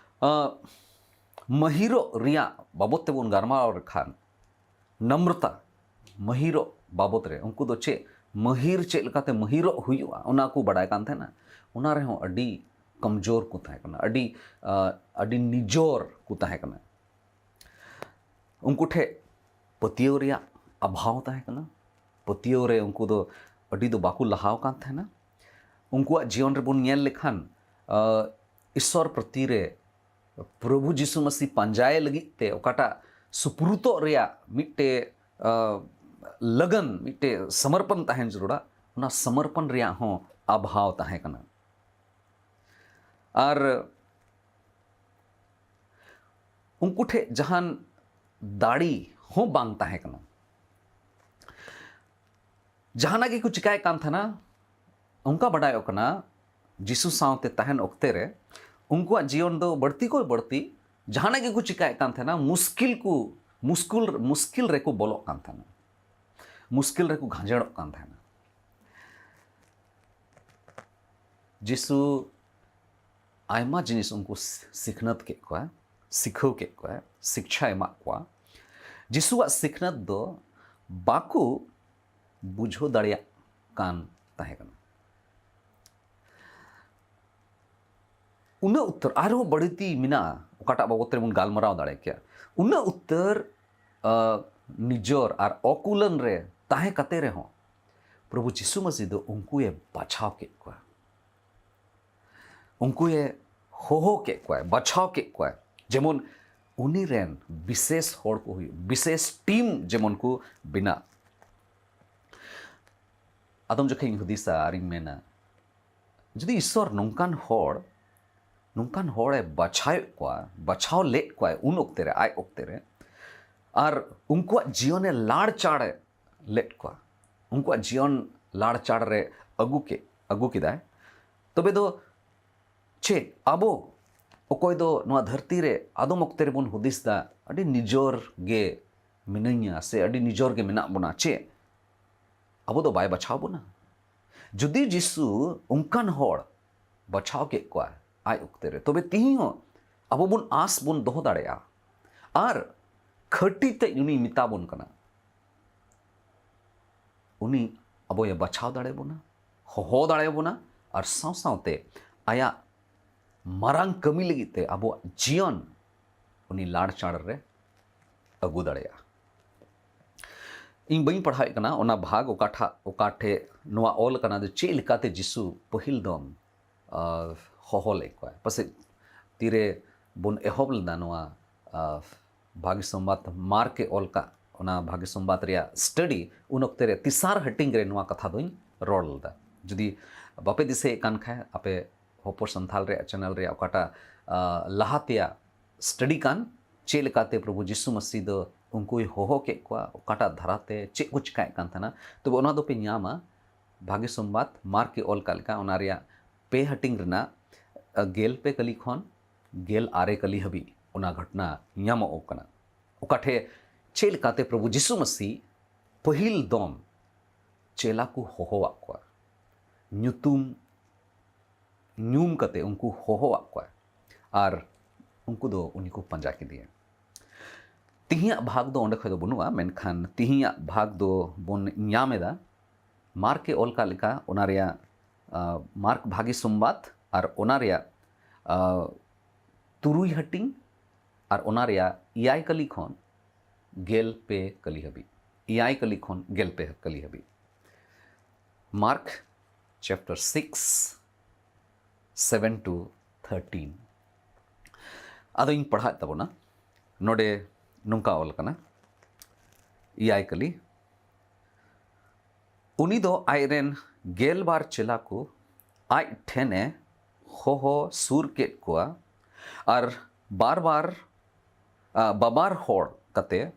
ᱢᱟᱹᱦᱤᱨᱚᱜ ᱨᱮᱭᱟᱜ ᱵᱟᱵᱚᱫ ᱛᱮᱵᱚᱱ ᱜᱟᱞᱢᱟᱨᱟᱣ ᱞᱮᱠᱷᱟᱱ, ᱱᱚᱢᱨᱚᱛᱟ, ᱢᱟᱹᱦᱤᱨᱚᱜ ᱵᱟᱵᱚᱫ ᱨᱮ ᱩᱱᱠᱩ ᱫᱚ ᱪᱮᱫ ᱢᱟᱹᱦᱤᱨ, ᱪᱮᱫ ᱞᱮᱠᱟᱛᱮ ᱢᱟᱹᱦᱤᱨᱚᱜ ᱦᱩᱭᱩᱜᱼᱟ, ᱚᱱᱟ ᱠᱚ ᱵᱟᱰᱟᱭ ᱠᱟᱱ ᱛᱟᱦᱮᱱᱟ᱾ ᱚᱱᱟ ᱨᱮᱦᱚᱸ ᱟᱹᱰᱤ ᱠᱚᱢᱡᱳᱨ ᱠᱚ ᱛᱟᱦᱮᱸ ᱠᱟᱱᱟ, ᱟᱹᱰᱤ ᱟᱹᱰᱤ ᱱᱤᱡᱚᱨ ᱠᱚ ᱛᱟᱦᱮᱸ ᱠᱟᱱᱟ᱾ ᱩᱱᱠᱩ ᱴᱷᱮᱱ ᱯᱟᱹᱛᱭᱟᱹᱣ ᱨᱮᱭᱟᱜ ᱚᱵᱷᱟᱵᱽ ᱛᱟᱦᱮᱸ ᱠᱟᱱᱟ᱾ ᱯᱟᱹᱛᱭᱟᱹᱣ ᱨᱮ ᱩᱱᱠᱩ ᱫᱚ ᱟᱹᱰᱤ ᱫᱚ ᱵᱟᱠᱚ ᱞᱟᱦᱟᱣ ᱠᱟᱱ ᱛᱟᱦᱮᱱᱟ᱾ ᱩᱱᱠᱩᱣᱟᱜ ᱡᱤᱭᱚᱱ ᱨᱮᱵᱚᱱ ᱧᱮᱞ ᱞᱮᱠᱷᱟᱱ, ᱟᱹ, ᱤᱥᱥᱚᱨ ᱯᱨᱚᱛᱤ ᱨᱮ, ᱯᱨᱚᱵᱷᱩ ᱡᱤᱥᱩ ᱢᱟᱥᱤ ᱯᱟᱸᱡᱟᱭ ᱞᱟᱹᱜᱤᱫ ᱛᱮ ᱚᱠᱟᱴᱟᱜ ᱥᱩᱯᱨᱩᱛᱚᱜ ᱨᱮᱭᱟᱜ ᱢᱤᱫᱴᱮᱡ, ᱟᱹ, ᱞᱟᱹᱜᱟᱱ, ᱢᱤᱫᱴᱮᱡ ᱥᱚᱢᱚᱨᱯᱚᱱ ᱛᱟᱦᱮᱱ ᱡᱟᱹᱨᱩᱲᱟ, ᱚᱱᱟ ᱥᱚᱢᱚᱨᱯᱚᱱ ᱨᱮᱭᱟᱜ ᱦᱚᱸ ᱚᱵᱷᱟᱵᱽ ᱛᱟᱦᱮᱸ ᱠᱟᱱᱟ᱾ ᱟᱨ ᱩᱱᱠᱩ ᱴᱷᱮᱱ ᱡᱟᱦᱟᱱ ᱫᱟᱲᱮ ᱦᱚᱸ ᱵᱟᱝ ᱛᱟᱦᱮᱸ ᱠᱟᱱᱟ᱾ ᱡᱟᱦᱟᱱᱟᱜ ᱜᱮᱠᱚ ᱪᱤᱠᱟᱭᱮᱫ ᱠᱟᱱ ᱛᱟᱦᱮᱱᱟ, ᱚᱱᱠᱟ ᱵᱟᱰᱟᱭᱚᱜ ᱠᱟᱱᱟ, ᱡᱤᱥᱩ ᱥᱟᱶᱛᱮ ᱛᱟᱦᱮᱱ ᱚᱠᱛᱮ ᱨᱮ ᱩᱱᱠᱩᱣᱟᱜ ᱡᱤᱭᱚᱱ ᱫᱚ ᱵᱟᱹᱲᱛᱤ ᱠᱷᱚᱱ ᱵᱟᱹᱲᱛᱤ ᱡᱟᱦᱟᱱᱟᱜ ᱜᱮᱠᱚ ᱪᱤᱠᱟᱭᱮᱫ ᱠᱟᱱ ᱛᱟᱦᱮᱱᱟ, ᱢᱩᱥᱠᱤᱞ ᱠᱚ, ᱢᱩᱥᱠᱤᱞ, ᱢᱩᱥᱠᱤᱞ ᱨᱮᱠᱚ ᱵᱚᱞᱚᱜ ᱠᱟᱱ ᱛᱟᱦᱮᱱᱟ, ᱢᱩᱥᱠᱤᱞ ᱨᱮᱠᱚ ᱜᱷᱟᱸᱡᱮᱲᱚᱜ ᱠᱟᱱ ᱛᱟᱦᱮᱱᱟ᱾ ᱡᱤᱥᱩ ᱟᱭᱢᱟ ᱡᱤᱱᱤᱥ ᱩᱱᱠᱩ ᱥᱤᱠᱷᱱᱟᱹᱛ ᱠᱮᱫ ᱠᱚᱣᱟ, ᱥᱤᱠᱷᱟᱹᱣ ᱠᱮᱫ ᱠᱚᱣᱟ, ᱥᱤᱠᱪᱷᱟ ᱮᱢᱟᱜ ᱠᱚᱣᱟ᱾ ᱡᱤᱥᱩᱣᱟᱜ ᱥᱤᱠᱷᱱᱟᱹᱛ ᱫᱚ ᱵᱟᱠᱚ ᱵᱩᱡᱷᱟᱹᱣ ᱫᱟᱲᱮᱭᱟᱜ ᱠᱟᱱ ᱛᱟᱦᱮᱸ ᱠᱟᱱᱟ᱾ ᱩᱱᱟᱹᱜ ᱩᱛᱟᱹᱨ ᱟᱨᱦᱚᱸ ᱵᱟᱹᱲᱛᱤ ᱢᱮᱱᱟᱜᱼᱟ, ᱚᱠᱟᱴᱟᱜ ᱵᱟᱵᱚᱛ ᱨᱮᱵᱚᱱ ᱜᱟᱞᱢᱟᱨᱟᱣ ᱫᱟᱲᱮ ᱠᱮᱭᱟ᱾ ᱩᱱᱟᱹᱜ ᱩᱛᱟᱹᱨ, ᱟᱹ, ᱱᱤᱡᱚᱨ ᱟᱨ ᱚᱠᱩᱞᱟᱹᱱ ᱨᱮ ᱛᱟᱦᱮᱸ ᱠᱟᱛᱮ ᱨᱮᱦᱚᱸ ᱯᱨᱚᱵᱷᱩ ᱡᱤᱥᱩ ᱢᱟᱹᱥᱤ ᱫᱚ ᱩᱱᱠᱩᱭᱮ ᱵᱟᱪᱷᱟᱣ ᱠᱮᱫ ᱠᱚᱣᱟ, ᱩᱱᱠᱩᱭᱮ ᱦᱚᱦᱚ ᱠᱮᱫ ᱠᱚᱣᱟᱭ, ᱵᱟᱪᱷᱟᱣ ᱠᱮᱫ ᱠᱚᱣᱟᱭ, ᱡᱮᱢᱚᱱ ᱩᱱᱤ ᱨᱮᱱ ᱵᱤᱥᱮᱥ ᱦᱚᱲ ᱠᱚ ᱦᱩᱭᱩᱜ, ᱵᱤᱥᱮᱥ ᱴᱤᱢ ᱡᱮᱢᱚᱱ ᱠᱚ ᱵᱮᱱᱟᱜ᱾ ᱟᱫᱚᱢ ᱡᱚᱠᱷᱮᱡ ᱤᱧ ᱦᱩᱫᱤᱥᱟ ᱟᱨᱤᱧ ᱢᱮᱱᱟ, ᱡᱩᱫᱤ ᱤᱥᱥᱚᱨ ᱱᱚᱝᱠᱟᱱ ᱦᱚᱲ, ᱱᱚᱝᱠᱟᱱ ᱦᱚᱲᱮ ᱵᱟᱪᱷᱟᱣᱮᱫ ᱠᱚᱣᱟ, ᱵᱟᱪᱷᱟᱣ ᱞᱮᱫ ᱠᱚᱣᱟᱭ ᱩᱱ ᱚᱠᱛᱮ ᱨᱮ, ᱟᱡ ᱚᱠᱛᱮ ᱨᱮ, ᱟᱨ ᱩᱱᱠᱩᱣᱟᱜ ᱡᱤᱭᱚᱱᱮ ᱞᱟᱲᱪᱟᱲ ᱞᱮᱫ ᱠᱚᱣᱟ, ᱩᱱᱠᱩᱣᱟᱜ ᱡᱤᱭᱚᱱ ᱞᱟᱲᱪᱟᱲ ᱨᱮ ᱟᱹᱜᱩ ᱠᱮᱫ, ᱟᱹᱜᱩ ᱠᱮᱫᱟᱭ, ᱛᱚᱵᱮ ᱫᱚ ᱪᱮᱫ ᱟᱵᱚ ᱚᱠᱚᱭ ᱫᱚ ᱱᱚᱣᱟ ᱫᱷᱟᱹᱨᱛᱤ ᱨᱮ ᱟᱫᱚᱢ ᱚᱠᱛᱮ ᱨᱮᱵᱚᱱ ᱦᱩᱫᱤᱥ ᱫᱟ, ᱟᱹᱰᱤ ᱱᱤᱡᱚᱨ ᱜᱮ ᱢᱤᱱᱟᱹᱧᱟ ᱥᱮ ᱟᱹᱰᱤ ᱱᱤᱡᱚᱨ ᱜᱮ ᱢᱮᱱᱟᱜ ᱵᱚᱱᱟ, ᱪᱮᱫ ᱟᱵᱚ ᱫᱚ ᱵᱟᱭ ᱵᱟᱪᱷᱟᱣ ᱵᱚᱱᱟ? ᱡᱩᱫᱤ ᱡᱤᱥᱩ ᱚᱱᱠᱟᱱ ᱦᱚᱲ ᱵᱟᱪᱷᱟᱣ ᱠᱮᱫ ᱠᱚᱣᱟ ᱟᱡ ᱚᱠᱛᱮ ᱨᱮ, ᱛᱚᱵᱮ ᱛᱤᱦᱤᱧ ᱦᱚᱸ ᱟᱵᱚ ᱵᱚᱱ ᱟᱸᱥ ᱵᱚᱱ ᱫᱚᱦᱚ ᱫᱟᱲᱮᱭᱟᱜᱼᱟ ᱟᱨ ᱠᱷᱟᱹᱴᱤ ᱛᱮ ᱩᱱᱤᱭ ᱢᱮᱛᱟ ᱵᱚᱱ ᱠᱟᱱᱟ᱾ ᱩᱱᱤ ᱟᱵᱚᱭ ᱵᱟᱪᱷᱟᱣ ᱫᱟᱲᱮ ᱵᱚᱱᱟ, ᱦᱚᱦᱚ ᱫᱟᱲᱮ ᱵᱚᱱᱟ, ᱟᱨ ᱥᱟᱶ ᱥᱟᱶᱛᱮ ᱟᱭᱟᱜ ᱢᱟᱨᱟᱝ ᱠᱟᱹᱢᱤ ᱞᱟᱹᱜᱤᱫ ᱛᱮ ᱟᱵᱚᱣᱟᱜ ᱡᱤᱭᱚᱱ ᱩᱱᱤ ᱞᱟᱲᱪᱟᱲ ᱨᱮ ᱟᱹᱜᱩ ᱫᱟᱲᱮᱭᱟᱜᱼᱟ᱾ ᱤᱧ ᱵᱟᱹᱧ ᱯᱟᱲᱦᱟᱣᱮᱫ ᱠᱟᱱᱟ ᱚᱱᱟ ᱵᱷᱟᱜᱽ ᱚᱠᱟᱴᱷᱟᱜ, ᱚᱠᱟ ᱴᱷᱮᱡ ᱱᱚᱣᱟ ᱚᱞ ᱠᱟᱱᱟ ᱡᱮ ᱪᱮᱫ ᱞᱮᱠᱟᱛᱮ ᱡᱤᱥᱩ ᱯᱟᱹᱦᱤᱞ ᱫᱚᱢ, ᱟᱨ, ᱦᱚᱦᱚ ᱞᱮᱫ ᱠᱚᱣᱟ᱾ ᱯᱟᱥᱮᱡ ᱛᱤᱨᱮ ᱵᱚᱱ ᱮᱦᱚᱵ ᱞᱮᱫᱟ ᱱᱚᱣᱟ, ᱟᱨ, ᱵᱷᱟᱜᱤ ᱥᱚᱢᱵᱟᱫ ᱢᱟᱨᱠ ᱮ ᱚᱞ ᱠᱟᱜ, ᱚᱱᱟ ᱵᱷᱟᱜᱤ ᱥᱚᱢᱵᱟᱫ ᱨᱮᱭᱟᱜ ᱥᱴᱟᱰᱤ, ᱩᱱ ᱚᱠᱛᱮ ᱨᱮ ᱛᱮᱥᱟᱨ ᱦᱟᱹᱴᱤᱧ ᱨᱮ ᱱᱚᱣᱟ ᱠᱟᱛᱷᱟ ᱫᱚᱧ ᱨᱚᱲ ᱞᱮᱫᱟ᱾ ᱡᱩᱫᱤ ᱵᱟᱯᱮ ᱫᱤᱥᱟᱹᱭᱮᱫ ᱠᱟᱱ ᱠᱷᱟᱡ, ᱟᱯᱮ ᱦᱚᱯᱚᱨ ᱥᱟᱱᱛᱷᱟᱞ ᱨᱮᱭᱟᱜ ᱪᱮᱱᱮᱞ ᱨᱮᱭᱟᱜ ᱚᱠᱟᱴᱟᱜ, ᱟᱨ, ᱞᱟᱦᱟ ᱛᱮᱭᱟᱜ ᱥᱴᱟᱰᱤ ᱠᱟᱱ, ᱪᱮᱫ ᱞᱮᱠᱟᱛᱮ ᱯᱨᱚᱵᱷᱩ ᱡᱤᱥᱩ ᱢᱟᱹᱥᱤ ᱫᱚ ᱩᱱᱠᱩᱭ ᱦᱚᱦᱚ ᱠᱮᱫ ᱠᱚᱣᱟ, ᱚᱠᱟᱴᱟᱜ ᱫᱷᱟᱨᱟᱛᱮ ᱪᱮᱫ ᱠᱚ ᱪᱤᱠᱟᱭᱮᱫ ᱠᱟᱱ ᱛᱟᱦᱮᱱᱟ, ᱛᱚᱵᱮ ᱚᱱᱟ ᱫᱚᱯᱮ ᱧᱟᱢᱟ ᱵᱷᱟᱜᱮ ᱥᱚᱢᱵᱟᱫ ᱢᱟᱨᱠ ᱮ ᱚᱞ ᱠᱟᱜ ᱞᱮᱠᱟ, ᱚᱱᱟ ᱨᱮᱭᱟᱜ ᱯᱮ ᱦᱟᱹᱴᱤᱧ ᱨᱮᱱᱟᱜ, ᱟ, ᱜᱮᱞ ᱯᱮ ᱠᱟᱹᱞᱤ ᱠᱷᱚᱱ ᱜᱮᱞ ᱟᱨᱮ ᱠᱟᱹᱞᱤ ᱦᱟᱹᱵᱤᱡ ᱚᱱᱟ ᱜᱷᱚᱴᱱᱟ ᱧᱟᱢᱚᱜ ᱠᱟᱱᱟ᱾ ᱚᱠᱟ ᱴᱷᱮᱡ ᱪᱮᱫ ᱞᱮᱠᱟᱛᱮ ᱯᱨᱚᱵᱷᱩ ᱡᱤᱥᱩ ᱢᱟᱹᱥᱤ ᱯᱟᱹᱦᱤᱞ ᱫᱚᱢ ᱪᱮᱞᱟ ᱠᱚ ᱦᱚᱦᱚᱣᱟᱜ ᱠᱚᱣᱟ, ᱧᱩᱛᱩᱢ ᱧᱩᱢ ᱠᱟᱛᱮ ᱩᱱᱠᱩ ᱦᱚᱦᱚᱣᱟᱜ ᱠᱚᱣᱟ ᱟᱨ ᱩᱱᱠᱩ ᱫᱚ ᱩᱱᱤ ᱠᱚ ᱯᱟᱸᱡᱟ ᱠᱮᱫᱮᱭᱟ᱾ ᱛᱤᱦᱤᱧᱟᱜ ᱵᱷᱟᱜᱽ ᱫᱚ ᱚᱸᱰᱮ ᱠᱷᱚᱡ ᱫᱚ ᱵᱟᱹᱱᱩᱜᱼᱟ, ᱢᱮᱱᱠᱷᱟᱱ ᱛᱤᱦᱤᱧᱟᱜ ᱵᱷᱟᱜᱽ ᱫᱚ ᱵᱚᱱ ᱧᱟᱢ ᱮᱫᱟ ᱢᱟᱨᱠ ᱮ ᱚᱞ ᱠᱟᱜ ᱞᱮᱠᱟ, ᱚᱱᱟ ᱨᱮᱭᱟᱜ, ᱟ, ᱢᱟᱨᱠ ᱵᱷᱟᱜᱮ ᱥᱚᱢᱵᱟᱫ ᱟᱨ ᱚᱱᱟ ᱨᱮᱭᱟᱜ, ᱟ, ᱛᱩᱨᱩᱭ ᱦᱟᱹᱴᱤᱧ ᱟᱨ ᱚᱱᱟ ᱨᱮᱭᱟᱜ ᱮᱭᱟᱭ ᱠᱟᱹᱞᱤ ᱠᱷᱚᱱ ᱜᱮᱞ ᱯᱮ ᱠᱟᱹᱞᱤ ᱦᱟᱹᱵᱤᱡ, ᱮᱭᱟᱭ ᱠᱟᱹᱞᱤ ᱠᱷᱚᱱ ᱜᱮᱞ ᱯᱮ ᱠᱟᱹᱞᱤ ᱦᱟᱹᱵᱤᱡ᱾ Mark chapter six, seven to thirteen. ᱟᱫᱚᱧ ᱯᱟᱲᱦᱟᱣᱮᱫ ᱛᱟᱵᱚᱱᱟ᱾ ᱱᱚᱰᱮ ᱱᱚᱝᱠᱟ ᱚᱞ ᱠᱟᱱᱟ, ᱮᱭᱟᱭ ᱠᱟᱹᱞᱤ, ᱩᱱᱤ ᱫᱚ ᱟᱡᱨᱮᱱ ᱜᱮᱞ ᱵᱟᱨ ᱪᱮᱞᱟ ᱠᱚ ᱟᱡ ᱴᱷᱮᱱᱮ ᱦᱚᱦᱚ ᱥᱩᱨ ᱠᱮᱫ ᱠᱚᱣᱟ ᱟᱨ ᱵᱟᱨ ᱵᱟᱨ, ᱟ, ᱵᱟᱵᱟᱨ ᱦᱚᱲ ᱠᱟᱛᱮ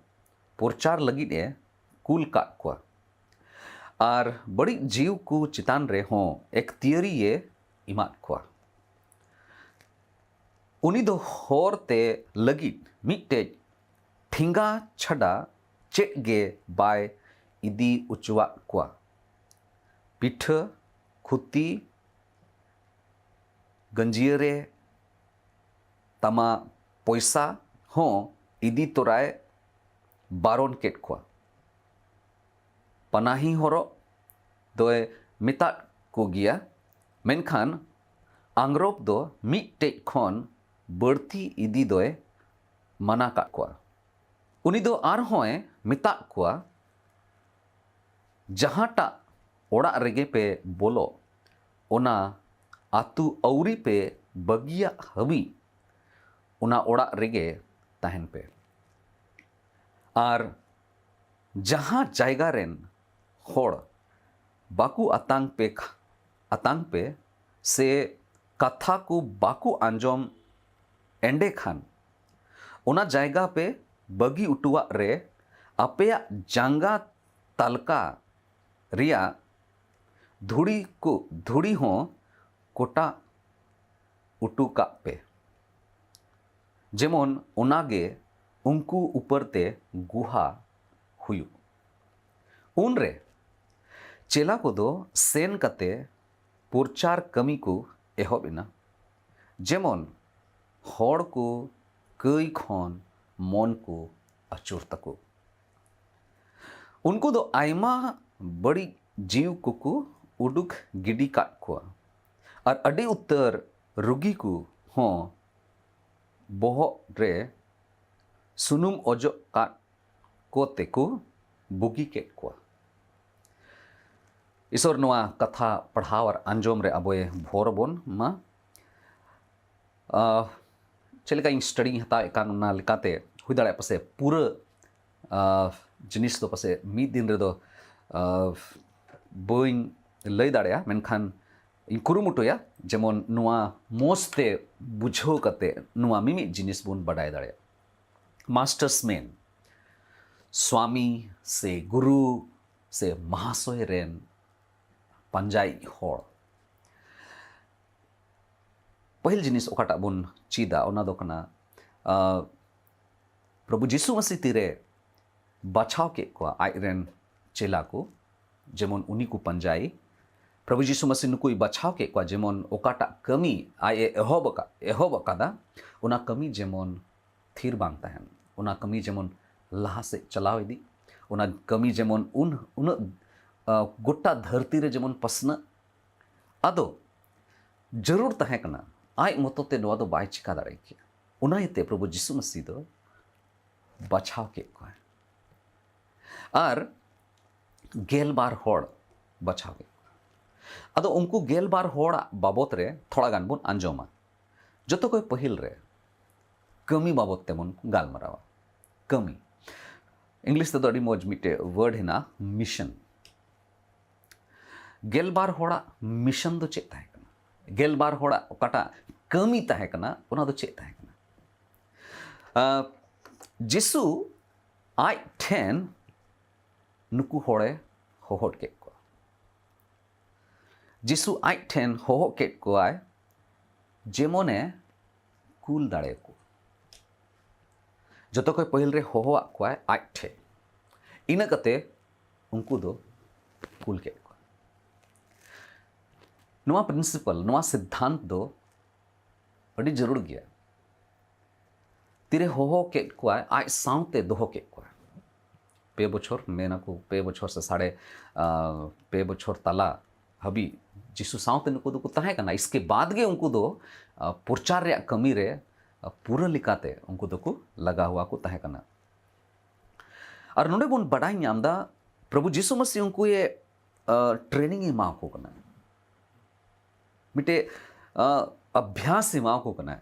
ᱯᱨᱚᱪᱟᱨ ᱞᱟᱹᱜᱤᱫ ᱮ ᱠᱩᱞ ᱠᱟᱜ ᱠᱚᱣᱟ ᱟᱨ ᱵᱟᱹᱲᱤᱡ ᱡᱤᱣ ᱠᱚ ᱪᱮᱛᱟᱱ ᱨᱮᱦᱚᱸ ᱮᱠᱛᱤᱭᱟᱹᱨᱤ ᱮ ᱮᱢᱟᱫ ᱠᱚᱣᱟ᱾ ᱩᱱᱤ ᱫᱚ ᱦᱚᱨ ᱛᱮ ᱞᱟᱹᱜᱤᱫ ᱢᱤᱫᱴᱮᱡ ᱴᱷᱮᱸᱜᱟ ᱪᱷᱟᱰᱟ ᱪᱮᱫ ᱜᱮ ᱵᱟᱭ ᱤᱫᱤ ᱚᱪᱚᱣᱟᱜ ᱠᱚᱣᱟ᱾ ᱯᱤᱴᱷᱟᱹ, ᱠᱷᱩᱛᱤ, ᱜᱟᱹᱧᱡᱤᱭᱟᱹ ᱨᱮ ᱛᱟᱢᱟ ᱯᱚᱭᱥᱟ ᱦᱚᱸ ᱤᱫᱤ ᱛᱚᱨᱟᱭ ᱵᱟᱨᱚᱱ ᱠᱮᱫ ᱠᱚᱣᱟ᱾ ᱯᱟᱱᱟᱦᱤ ᱦᱚᱨᱚᱜ ᱫᱚᱭ ᱢᱮᱛᱟᱫ ᱠᱚᱜᱮᱭᱟ, ᱢᱮᱱᱠᱷᱟᱱ ᱟᱝᱨᱚᱵ ᱫᱚ ᱢᱤᱫᱴᱮᱡ ᱠᱷᱚᱱ ᱵᱟᱹᱲᱛᱤ ᱤᱫᱤ ᱫᱚᱭ ᱢᱟᱱᱟ ᱠᱟᱜ ᱠᱚᱣᱟ᱾ ᱩᱱᱤ ᱫᱚ ᱟᱨᱦᱚᱸᱭ ᱢᱮᱛᱟᱜ ᱠᱚᱣᱟ, ᱡᱟᱦᱟᱸᱴᱟᱜ ᱚᱲᱟᱜ ᱨᱮᱜᱮ ᱯᱮ ᱵᱚᱞᱚᱜ, ᱚᱱᱟ ᱟᱹᱛᱩ ᱟᱹᱣᱨᱤ ᱯᱮ ᱵᱟᱹᱜᱤᱭᱟᱜ ᱦᱟᱹᱵᱤᱡ ᱚᱱᱟ ᱚᱲᱟᱜ ᱨᱮᱜᱮ ᱛᱟᱦᱮᱱ ᱯᱮ᱾ ᱟᱨ ᱡᱟᱦᱟᱸ ᱡᱟᱭᱜᱟ ᱨᱮᱱ ᱦᱚᱲ ᱵᱟᱠᱚ ᱟᱛᱟᱝ ᱯᱮ ᱠᱷ-, ᱟᱛᱟᱝ ᱯᱮ ᱥᱮ ᱠᱟᱛᱷᱟ ᱠᱚ ᱵᱟᱠᱚ ᱟᱸᱡᱚᱢ, ᱮᱸᱰᱮᱠᱷᱟᱱ ᱚᱱᱟ ᱡᱟᱭᱜᱟ ᱯᱮ ᱵᱟᱹᱜᱤ ᱚᱴᱚᱣᱟᱜ ᱨᱮ ᱟᱯᱮᱭᱟᱜ ᱡᱟᱸᱜᱟ ᱛᱟᱞᱠᱟ ᱨᱮᱭᱟᱜ ᱫᱷᱩᱲᱤ ᱠᱚ, ᱫᱷᱩᱲᱤ ᱦᱚᱸ ᱠᱚᱴᱟ ᱚᱴᱚ ᱠᱟᱜ ᱯᱮ, ᱡᱮᱢᱚᱱ ᱚᱱᱟᱜᱮ ᱩᱱᱠᱩ ᱩᱯᱟᱹᱨ ᱛᱮ ᱜᱩᱦᱟ ᱦᱩᱭᱩᱜ᱾ ᱩᱱᱨᱮ ᱪᱮᱞᱟ ᱠᱚᱫᱚ ᱥᱮᱱ ᱠᱟᱛᱮ ᱯᱨᱚᱪᱟᱨ ᱠᱟᱹᱢᱤ ᱠᱚ ᱮᱦᱚᱵ ᱮᱱᱟ, ᱡᱮᱢᱚᱱ ᱦᱚᱲ ᱠᱚ ᱠᱟᱹᱭ ᱠᱷᱚᱱ ᱢᱚᱱ ᱠᱚ ᱟᱹᱪᱩᱨ ᱛᱟᱠᱚ᱾ ᱩᱱᱠᱩ ᱫᱚ ᱟᱭᱢᱟ ᱵᱟᱹᱲᱤᱡ ᱡᱤᱣ ᱠᱚᱠᱚ ᱩᱰᱩᱠ ᱜᱤᱰᱤ ᱠᱟᱜ ᱠᱚᱣᱟ ᱟᱨ ᱟᱹᱰᱤ ᱩᱛᱟᱹᱨ ᱨᱩᱜᱤ ᱠᱚ ᱦᱚᱸ ᱵᱚᱦᱚᱜ ᱨᱮ ᱥᱩᱱᱩᱢ ᱚᱡᱚᱜ ᱠᱟᱜ ᱠᱚ ᱛᱮᱠᱚ ᱵᱩᱜᱤ ᱠᱮᱫ ᱠᱚᱣᱟ᱾ ᱤᱥᱚᱨ ᱱᱚᱣᱟ ᱠᱟᱛᱷᱟ ᱯᱟᱲᱦᱟᱣ ᱟᱨ ᱟᱸᱡᱚᱢ ᱨᱮ ᱟᱵᱚᱭ ᱵᱷᱳᱨ ᱟᱵᱚᱱ ᱢᱟ᱾ ᱟᱦ, ᱪᱮᱫ ᱞᱮᱠᱟ ᱤᱧ ᱥᱴᱟᱰᱤᱧ ᱦᱟᱛᱟᱣᱮᱫ ᱠᱟᱱ, ᱚᱱᱟ ᱞᱮᱠᱟᱛᱮ ᱦᱩᱭ ᱫᱟᱲᱮᱭᱟᱜᱼᱟ ᱯᱟᱥᱮ ᱯᱩᱨᱟᱹ, ᱟᱦ, ᱡᱤᱱᱤᱥ ᱫᱚ ᱯᱟᱥᱮ ᱢᱤᱫ ᱫᱤᱱ ᱨᱮᱫᱚ, ᱟᱦ, ᱵᱟᱹᱧ ᱞᱟᱹᱭ ᱫᱟᱲᱮᱭᱟᱜᱼᱟ, ᱢᱮᱱᱠᱷᱟᱱ ᱤᱧ ᱠᱩᱨᱩᱢᱩᱴᱩᱭᱟ ᱡᱮᱢᱚᱱ ᱱᱚᱣᱟ ᱢᱚᱡᱽ ᱛᱮ ᱵᱩᱡᱷᱟᱹᱣ ᱠᱟᱛᱮ ᱱᱚᱣᱟ ᱢᱤᱢᱤᱫ ᱡᱤᱱᱤᱥ ᱵᱚᱱ ᱵᱟᱰᱟᱭ ᱫᱟᱲᱮᱭᱟᱜ᱾ ᱢᱟᱥᱴᱟᱨᱥ ᱢᱮᱱ, ᱥᱣᱟᱢᱤ ᱥᱮ ᱜᱩᱨᱩ ᱥᱮ ᱢᱟᱦᱟᱥᱚᱭ ᱨᱮᱱ ᱯᱟᱸᱡᱟᱭᱤᱡ ᱦᱚᱲ᱾ ᱯᱟᱹᱦᱤᱞ ᱡᱤᱱᱤᱥ ᱚᱠᱟᱴᱟᱜ ᱵᱚᱱ ᱪᱮᱫᱟ, ᱚᱱᱟ ᱫᱚ ᱠᱟᱱᱟ, ᱟᱦ, ᱯᱨᱚᱵᱷᱩ ᱡᱤᱥᱩ ᱢᱟᱹᱥᱤ ᱛᱤᱨᱮ ᱵᱟᱪᱷᱟᱣ ᱠᱮᱫ ᱠᱚᱣᱟ ᱟᱡ ᱨᱮᱱ ᱪᱮᱞᱟ ᱠᱚ, ᱡᱮᱢᱚᱱ ᱩᱱᱤ ᱠᱚ ᱯᱟᱸᱡᱟᱭ᱾ ᱯᱨᱚᱵᱷᱩ ᱡᱤᱥᱩ ᱢᱟᱹᱥᱤ ᱱᱩᱠᱩᱭ ᱵᱟᱪᱷᱟᱣ ᱠᱮᱫ ᱠᱚᱣᱟ, ᱡᱮᱢᱚᱱ ᱚᱠᱟᱴᱟᱜ ᱠᱟᱹᱢᱤ ᱟᱡ ᱮ ᱮᱦᱚᱵ ᱟᱠᱟᱫ, ᱮᱦᱚᱵ ᱟᱠᱟᱫᱟ, ᱚᱱᱟ ᱠᱟᱹᱢᱤ ᱡᱮᱢᱚᱱ ᱛᱷᱤᱨ ᱵᱟᱝ ᱛᱟᱦᱮᱱ, ᱚᱱᱟ ᱠᱟᱹᱢᱤ ᱡᱮᱢᱚᱱ ᱞᱟᱦᱟ ᱥᱮᱫ ᱪᱟᱞᱟᱣ ᱤᱫᱤᱜ, ᱚᱱᱟ ᱠᱟᱹᱢᱤ ᱡᱮᱢᱚᱱ ᱩᱱ, ᱩᱱᱟᱹᱜ, ᱟᱦ, ᱜᱚᱴᱟ ᱫᱷᱟᱹᱨᱛᱤ ᱨᱮ ᱡᱮᱢᱚᱱ ᱯᱟᱥᱱᱟᱜ᱾ ᱟᱫᱚ ᱡᱟᱹᱨᱩᱲ ᱛᱟᱦᱮᱸ ᱠᱟᱱᱟ, ᱟᱡ ᱢᱚᱛᱚ ᱛᱮ ᱱᱚᱣᱟ ᱫᱚ ᱵᱟᱭ ᱪᱤᱠᱟ ᱫᱟᱲᱮ ᱠᱮᱭᱟ᱾ ᱚᱱᱟ ᱤᱭᱟᱹᱛᱮ ᱯᱨᱚᱵᱷᱩ ᱡᱤᱥᱩ ᱢᱟᱹᱥᱤ ᱫᱚ ᱵᱟᱪᱷᱟᱣ ᱠᱮᱫ ᱠᱚᱣᱟᱭ᱾ ᱟᱨ ᱜᱮᱞ ᱵᱟᱨ ᱦᱚᱲ ᱵᱟᱪᱷᱟᱣ ᱠᱮᱫ ᱠᱚᱣᱟ᱾ ᱟᱫᱚ ᱩᱱᱠᱩ ᱜᱮᱞ ᱵᱟᱨ ᱦᱚᱲᱟᱜ ᱵᱟᱵᱚᱛ ᱨᱮ ᱛᱷᱚᱲᱟ ᱜᱟᱱ ᱵᱚᱱ ᱟᱸᱡᱚᱢᱟ᱾ ᱡᱚᱛᱚ ᱠᱷᱚᱱ ᱯᱟᱹᱦᱤᱞ ᱨᱮ ᱠᱟᱹᱢᱤ ᱵᱟᱵᱚᱛ ᱛᱮᱵᱚᱱ ᱜᱟᱞᱢᱟᱨᱟᱣᱟ᱾ ᱠᱟᱹᱢᱤ, ᱤᱝᱞᱤᱥ ᱛᱮᱫᱚ ᱟᱹᱰᱤ ᱢᱚᱡᱽ ᱢᱤᱫᱴᱮᱡ ᱣᱟᱨᱰ ᱦᱮᱱᱟᱜᱼᱟ, mission᱾ ᱜᱮᱞ ᱵᱟᱨ ᱦᱚᱲᱟᱜ mission ᱫᱚ ᱪᱮᱫ ᱛᱟᱦᱮᱸ ᱠᱟᱱᱟ? ᱜᱮᱞ ᱵᱟᱨ ᱦᱚᱲᱟᱜ ᱚᱠᱟᱴᱟᱜ ᱠᱟᱹᱢᱤ ᱛᱟᱦᱮᱸ ᱠᱟᱱᱟ, ᱚᱱᱟ ᱫᱚ ᱪᱮᱫ ᱛᱟᱦᱮᱸ ᱠᱟᱱᱟ? ᱟᱸ, ᱡᱤᱥᱩ ᱟᱡ ᱴᱷᱮᱱ ᱱᱩᱠᱩ ᱦᱚᱲᱮ ᱦᱚᱦᱚ ᱠᱮᱫ ᱠᱚᱣᱟ᱾ ᱡᱤᱥᱩ ᱟᱡ ᱴᱷᱮᱱ ᱦᱚᱦᱚ ᱠᱮᱫ ᱠᱚᱣᱟᱭ, ᱡᱮᱢᱚᱱᱮ ᱠᱩᱞ ᱫᱟᱲᱮᱭᱟᱠᱚ᱾ ᱡᱚᱛᱚ ᱠᱷᱚᱱ ᱯᱟᱹᱦᱤᱞ ᱨᱮ ᱦᱚᱦᱚᱣᱟᱫ ᱠᱚᱣᱟᱭ ᱟᱡ ᱴᱷᱮᱱ, ᱤᱱᱟᱹ ᱠᱟᱛᱮ ᱩᱱᱠᱩ ᱫᱚ ᱠᱩᱞ ᱠᱮᱫ ᱠᱚᱣᱟ᱾ ᱱᱚᱣᱟ principle, ᱱᱚᱣᱟ ᱥᱤᱫᱽᱫᱷᱟᱱᱛ ᱫᱚ ᱟᱹᱰᱤ ᱡᱟᱹᱨᱩᱲ ᱜᱮᱭᱟ᱾ ᱛᱤᱨᱮ ᱦᱚᱦᱚ ᱠᱮᱫ ᱠᱚᱣᱟᱭ, ᱟᱡ ᱥᱟᱶᱛᱮ ᱫᱚᱦᱚ ᱠᱮᱫ ᱠᱚᱣᱟᱭ᱾ ᱯᱮ ᱵᱚᱪᱷᱚᱨ, ᱢᱮᱱᱟᱠᱚ ᱯᱮ ᱵᱚᱪᱷᱚᱨ ᱥᱮ ᱥᱟᱲᱮ, ᱟᱸ, ᱯᱮ ᱵᱚᱪᱷᱚᱨ ᱛᱟᱞᱟ ᱦᱟᱹᱵᱤᱡ ᱡᱤᱥᱩ ᱥᱟᱶᱛᱮ ᱱᱩᱠᱩ ᱫᱚᱠᱚ ᱛᱟᱦᱮᱸ ᱠᱟᱱᱟ᱾ ᱤᱥᱠᱮ ᱵᱟᱫ ᱜᱮ ᱩᱱᱠᱩ ᱫᱚ, ᱟᱸ, ᱯᱨᱚᱪᱟᱨ ᱨᱮᱭᱟᱜ ᱠᱟᱹᱢᱤ ᱨᱮ, ᱟᱸ, ᱯᱩᱨᱟᱹ ᱞᱮᱠᱟᱛᱮ ᱩᱱᱠᱩ ᱫᱚᱠᱚ ᱞᱟᱜᱟᱣ ᱦᱩᱣᱟ ᱠᱚ ᱛᱟᱦᱮᱸ ᱠᱟᱱᱟ᱾ ᱟᱨ ᱱᱚᱰᱮ ᱵᱚᱱ ᱵᱟᱰᱟᱭ ᱧᱟᱢ ᱮᱫᱟ, ᱯᱨᱚᱵᱷᱩ ᱡᱤᱥᱩ ᱢᱟᱹᱥᱤ ᱩᱱᱠᱩᱭᱮ, ᱟᱸ, training ᱮ ᱮᱢᱟ ᱠᱚ ᱠᱟᱱᱟ᱾ ᱢᱤᱫᱴᱮᱡ, ᱟᱸ, ᱚᱵᱷᱭᱟᱥ ᱮ ᱮᱢᱟ ᱠᱚ ᱠᱟᱱᱟ᱾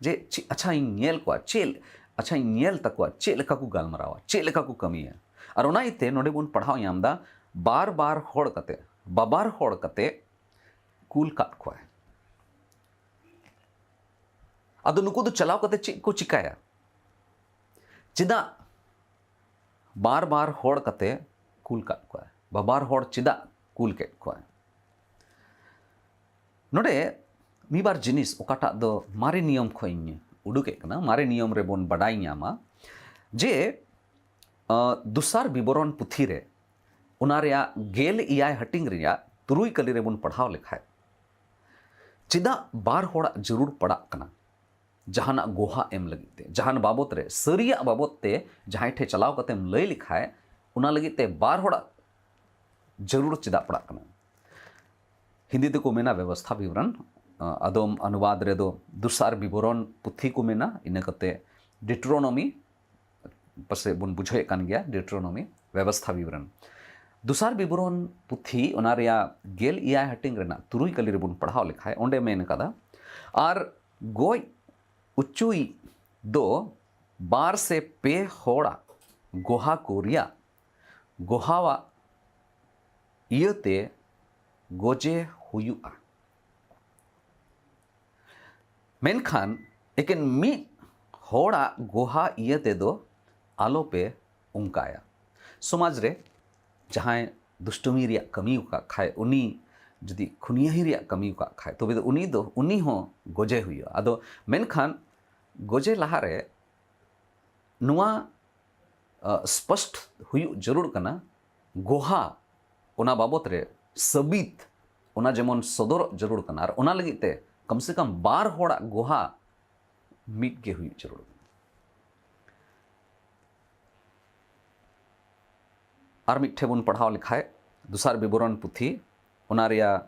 ᱡᱮ ᱪᱮᱫ, ᱟᱪᱪᱷᱟ, ᱤᱧ ᱧᱮᱞ ᱠᱚᱣᱟ, ᱪᱮᱫ, ᱟᱪᱪᱷᱟ, ᱤᱧ ᱧᱮᱞ ᱛᱟᱠᱚᱣᱟ, ᱪᱮᱫ ᱞᱮᱠᱟ ᱠᱚ ᱜᱟᱞᱢᱟᱨᱟᱣᱟ, ᱪᱮᱫ ᱞᱮᱠᱟ ᱠᱚ ᱠᱟᱹᱢᱤᱭᱟ᱾ ᱟᱨ ᱚᱱᱟ ᱤᱭᱟᱹᱛᱮ ᱱᱚᱰᱮ ᱵᱚᱱ ᱯᱟᱲᱦᱟᱣ ᱧᱟᱢ ᱮᱫᱟ, ᱵᱟᱨ ᱵᱟᱨ ᱦᱚᱲ ᱠᱟᱛᱮ, ᱵᱟᱵᱟᱨ ᱦᱚᱲ ᱠᱟᱛᱮ ᱠᱩᱞ ᱠᱟᱫ ᱠᱚᱣᱟᱭ᱾ ᱟᱫᱚ ᱱᱩᱠᱩ ᱫᱚ ᱪᱟᱞᱟᱣ ᱠᱟᱛᱮ ᱪᱮᱫ ᱠᱚ ᱪᱤᱠᱟᱭᱟ? ᱪᱮᱫᱟᱜ ᱵᱟᱨ ᱵᱟᱨ ᱦᱚᱲ ᱠᱟᱛᱮ ᱠᱩᱞ ᱠᱟᱫ ᱠᱚᱣᱟᱭ? ᱵᱟᱵᱟᱨ ᱦᱚᱲ ᱪᱮᱫᱟᱜ ᱠᱩᱞ ᱠᱮᱫ ᱠᱚᱣᱟᱭ? ᱱᱚᱰᱮ ᱢᱤᱫ ᱵᱟᱨ ᱡᱤᱱᱤᱥ ᱚᱠᱟᱴᱟᱜ ᱫᱚ ᱢᱟᱨᱮ ᱱᱤᱭᱚᱢ ᱠᱷᱚᱱ ᱤᱧ ᱩᱰᱩᱠᱮᱫ ᱠᱟᱱᱟ, ᱢᱟᱨᱮ ᱱᱤᱭᱚᱢ ᱨᱮᱵᱚᱱ ᱵᱟᱰᱟᱭ ᱧᱟᱢᱟ ᱡᱮ, ᱟᱸ, ᱫᱚᱥᱟᱨ ᱵᱤᱵᱚᱨᱚᱱ ᱯᱩᱛᱷᱤ ᱨᱮ ᱚᱱᱟ ᱨᱮᱭᱟᱜ ᱜᱮᱞ ᱮᱭᱟᱭ ᱦᱟᱹᱴᱤᱧ ᱨᱮᱭᱟᱜ ᱛᱩᱨᱩᱭ ᱠᱟᱹᱞᱤ ᱨᱮᱵᱚᱱ ᱯᱟᱲᱦᱟᱣ ᱞᱮᱠᱷᱟᱡ, ᱪᱮᱫᱟᱜ ᱵᱟᱨ ᱦᱚᱲᱟᱜ ᱡᱟᱹᱨᱩᱲ ᱯᱟᱲᱟᱜ ᱠᱟᱱᱟ ᱡᱟᱦᱟᱱᱟᱜ ᱜᱚᱦᱟ ᱮᱢ ᱞᱟᱹᱜᱤᱫ ᱛᱮ, ᱡᱟᱦᱟᱱ ᱵᱟᱵᱚᱛ ᱨᱮ, ᱥᱟᱹᱨᱤᱭᱟᱜ ᱵᱟᱵᱚᱛ ᱛᱮ ᱡᱟᱦᱟᱸᱭ ᱴᱷᱮᱱ ᱪᱟᱞᱟᱣ ᱠᱟᱛᱮᱢ ᱞᱟᱹᱭ ᱞᱮᱠᱷᱟᱡ, ᱚᱱᱟ ᱞᱟᱹᱜᱤᱫ ᱛᱮ ᱵᱟᱨ ᱦᱚᱲᱟᱜ ᱡᱟᱹᱨᱩᱲ ᱪᱮᱫᱟᱜ ᱯᱟᱲᱟᱜ ᱠᱟᱱᱟ? ᱦᱤᱱᱫᱤ ᱛᱮᱠᱚ ᱢᱮᱱᱟ ᱵᱮᱵᱚᱥᱛᱷᱟ ᱵᱤᱵᱚᱨᱚᱱ, ᱟᱫᱚᱢ ᱚᱱᱩᱵᱟᱫ ᱨᱮᱫᱚ ᱫᱚᱥᱟᱨ ᱵᱤᱵᱚᱨᱚᱱ ᱯᱩᱛᱷᱤ ᱠᱚ ᱢᱮᱱᱟ, ᱤᱱᱟᱹ ᱠᱟᱛᱮ ᱰᱤᱴᱨᱳᱱᱚᱢᱤ, ᱯᱟᱥᱮᱡ ᱵᱚᱱ ᱵᱩᱡᱷᱟᱹᱣᱮᱫ ᱠᱟᱱ ᱜᱮᱭᱟ, ᱰᱤᱴᱨᱳᱱᱚᱢᱤ, ᱵᱮᱵᱚᱥᱛᱷᱟ ᱵᱤᱵᱚᱨᱚᱱ᱾ ᱫᱚᱥᱟᱨ ᱵᱤᱵᱚᱨᱚᱱ ᱯᱩᱛᱷᱤ, ᱚᱱᱟ ᱨᱮᱭᱟᱜ ᱜᱮᱞ ᱮᱭᱟᱭ ᱦᱟᱹᱴᱤᱧ ᱨᱮᱱᱟᱜ ᱛᱩᱨᱩᱭ ᱠᱟᱹᱞᱤ ᱨᱮᱵᱚᱱ ᱯᱟᱲᱦᱟᱣ ᱞᱮᱠᱷᱟᱡ, ᱚᱸᱰᱮ ᱢᱮᱱ ᱠᱟᱫᱟ, ᱟᱨ ᱜᱚᱡ ᱩᱪᱩᱭ ᱫᱚ ᱵᱟᱨ ᱥᱮ ᱯᱮ ᱦᱚᱲᱟᱜ ᱜᱚᱦᱟ ᱠᱚ ᱨᱮᱭᱟᱜ ᱜᱚᱦᱟᱣᱟᱜ ᱤᱭᱟᱹᱛᱮ ᱜᱚᱡᱮ ᱦᱩᱭᱩᱜᱼᱟ᱾ ᱢᱮᱱᱠᱷᱟᱱ ᱮᱠᱮᱱ ᱢᱤᱫ ᱦᱚᱲᱟᱜ ᱜᱚᱦᱟ ᱤᱭᱟᱹ ᱛᱮᱫᱚ ᱟᱞᱚᱯᱮ ᱚᱱᱠᱟᱭᱟ᱾ ᱥᱚᱢᱟᱡᱽ ᱨᱮ ᱡᱟᱦᱟᱸᱭ ᱫᱩᱥᱴᱚᱢᱤ ᱨᱮᱭᱟᱜ ᱠᱟᱹᱢᱤ ᱟᱠᱟᱫ ᱠᱷᱟᱡ, ᱩᱱᱤ ᱡᱩᱫᱤ ᱠᱷᱩᱱᱭᱟᱹᱦᱤ ᱨᱮᱭᱟᱜ ᱠᱟᱹᱢᱤ ᱟᱠᱟᱫ ᱠᱷᱟᱡ, ᱛᱚᱵᱮ ᱫᱚ ᱩᱱᱤ ᱫᱚ, ᱩᱱᱤ ᱦᱚᱸ ᱜᱚᱡᱮ ᱦᱩᱭᱩᱜᱼᱟ᱾ ᱟᱫᱚ ᱢᱮᱱᱠᱷᱟᱱ ᱜᱚᱡᱮ ᱞᱟᱦᱟᱨᱮ ᱱᱚᱣᱟ, ᱟ, ᱥᱯᱚᱥᱴ ᱦᱩᱭᱩᱜ ᱡᱟᱹᱨᱩᱲ ᱠᱟᱱᱟ, ᱜᱚᱦᱟ, ᱚᱱᱟ ᱵᱟᱵᱚᱛ ᱨᱮ ᱥᱟᱹᱵᱤᱛ, ᱚᱱᱟ ᱡᱮᱢᱚᱱ ᱥᱚᱫᱚᱨᱚᱜ ᱡᱟᱹᱨᱩᱲ ᱠᱟᱱᱟ᱾ ᱟᱨ ᱚᱱᱟ ᱞᱟᱹᱜᱤᱫ ᱛᱮ ᱠᱚᱢ ᱥᱮ ᱠᱚᱢ ᱵᱟᱨ ᱦᱚᱲᱟᱜ ᱜᱚᱦᱟ ᱢᱤᱫ ᱜᱮ ᱦᱩᱭᱩᱜ ᱡᱟᱹᱨᱩᱲ ᱠᱟᱱᱟ᱾ ᱟᱨ ᱢᱤᱫ ᱴᱷᱮᱱ ᱵᱚᱱ ᱯᱟᱲᱦᱟᱣ ᱞᱮᱠᱷᱟᱡ, ᱫᱚᱥᱟᱨ ᱵᱤᱵᱚᱨᱚᱱ ᱯᱩᱛᱷᱤ, ᱚᱱᱟ ᱨᱮᱭᱟᱜ,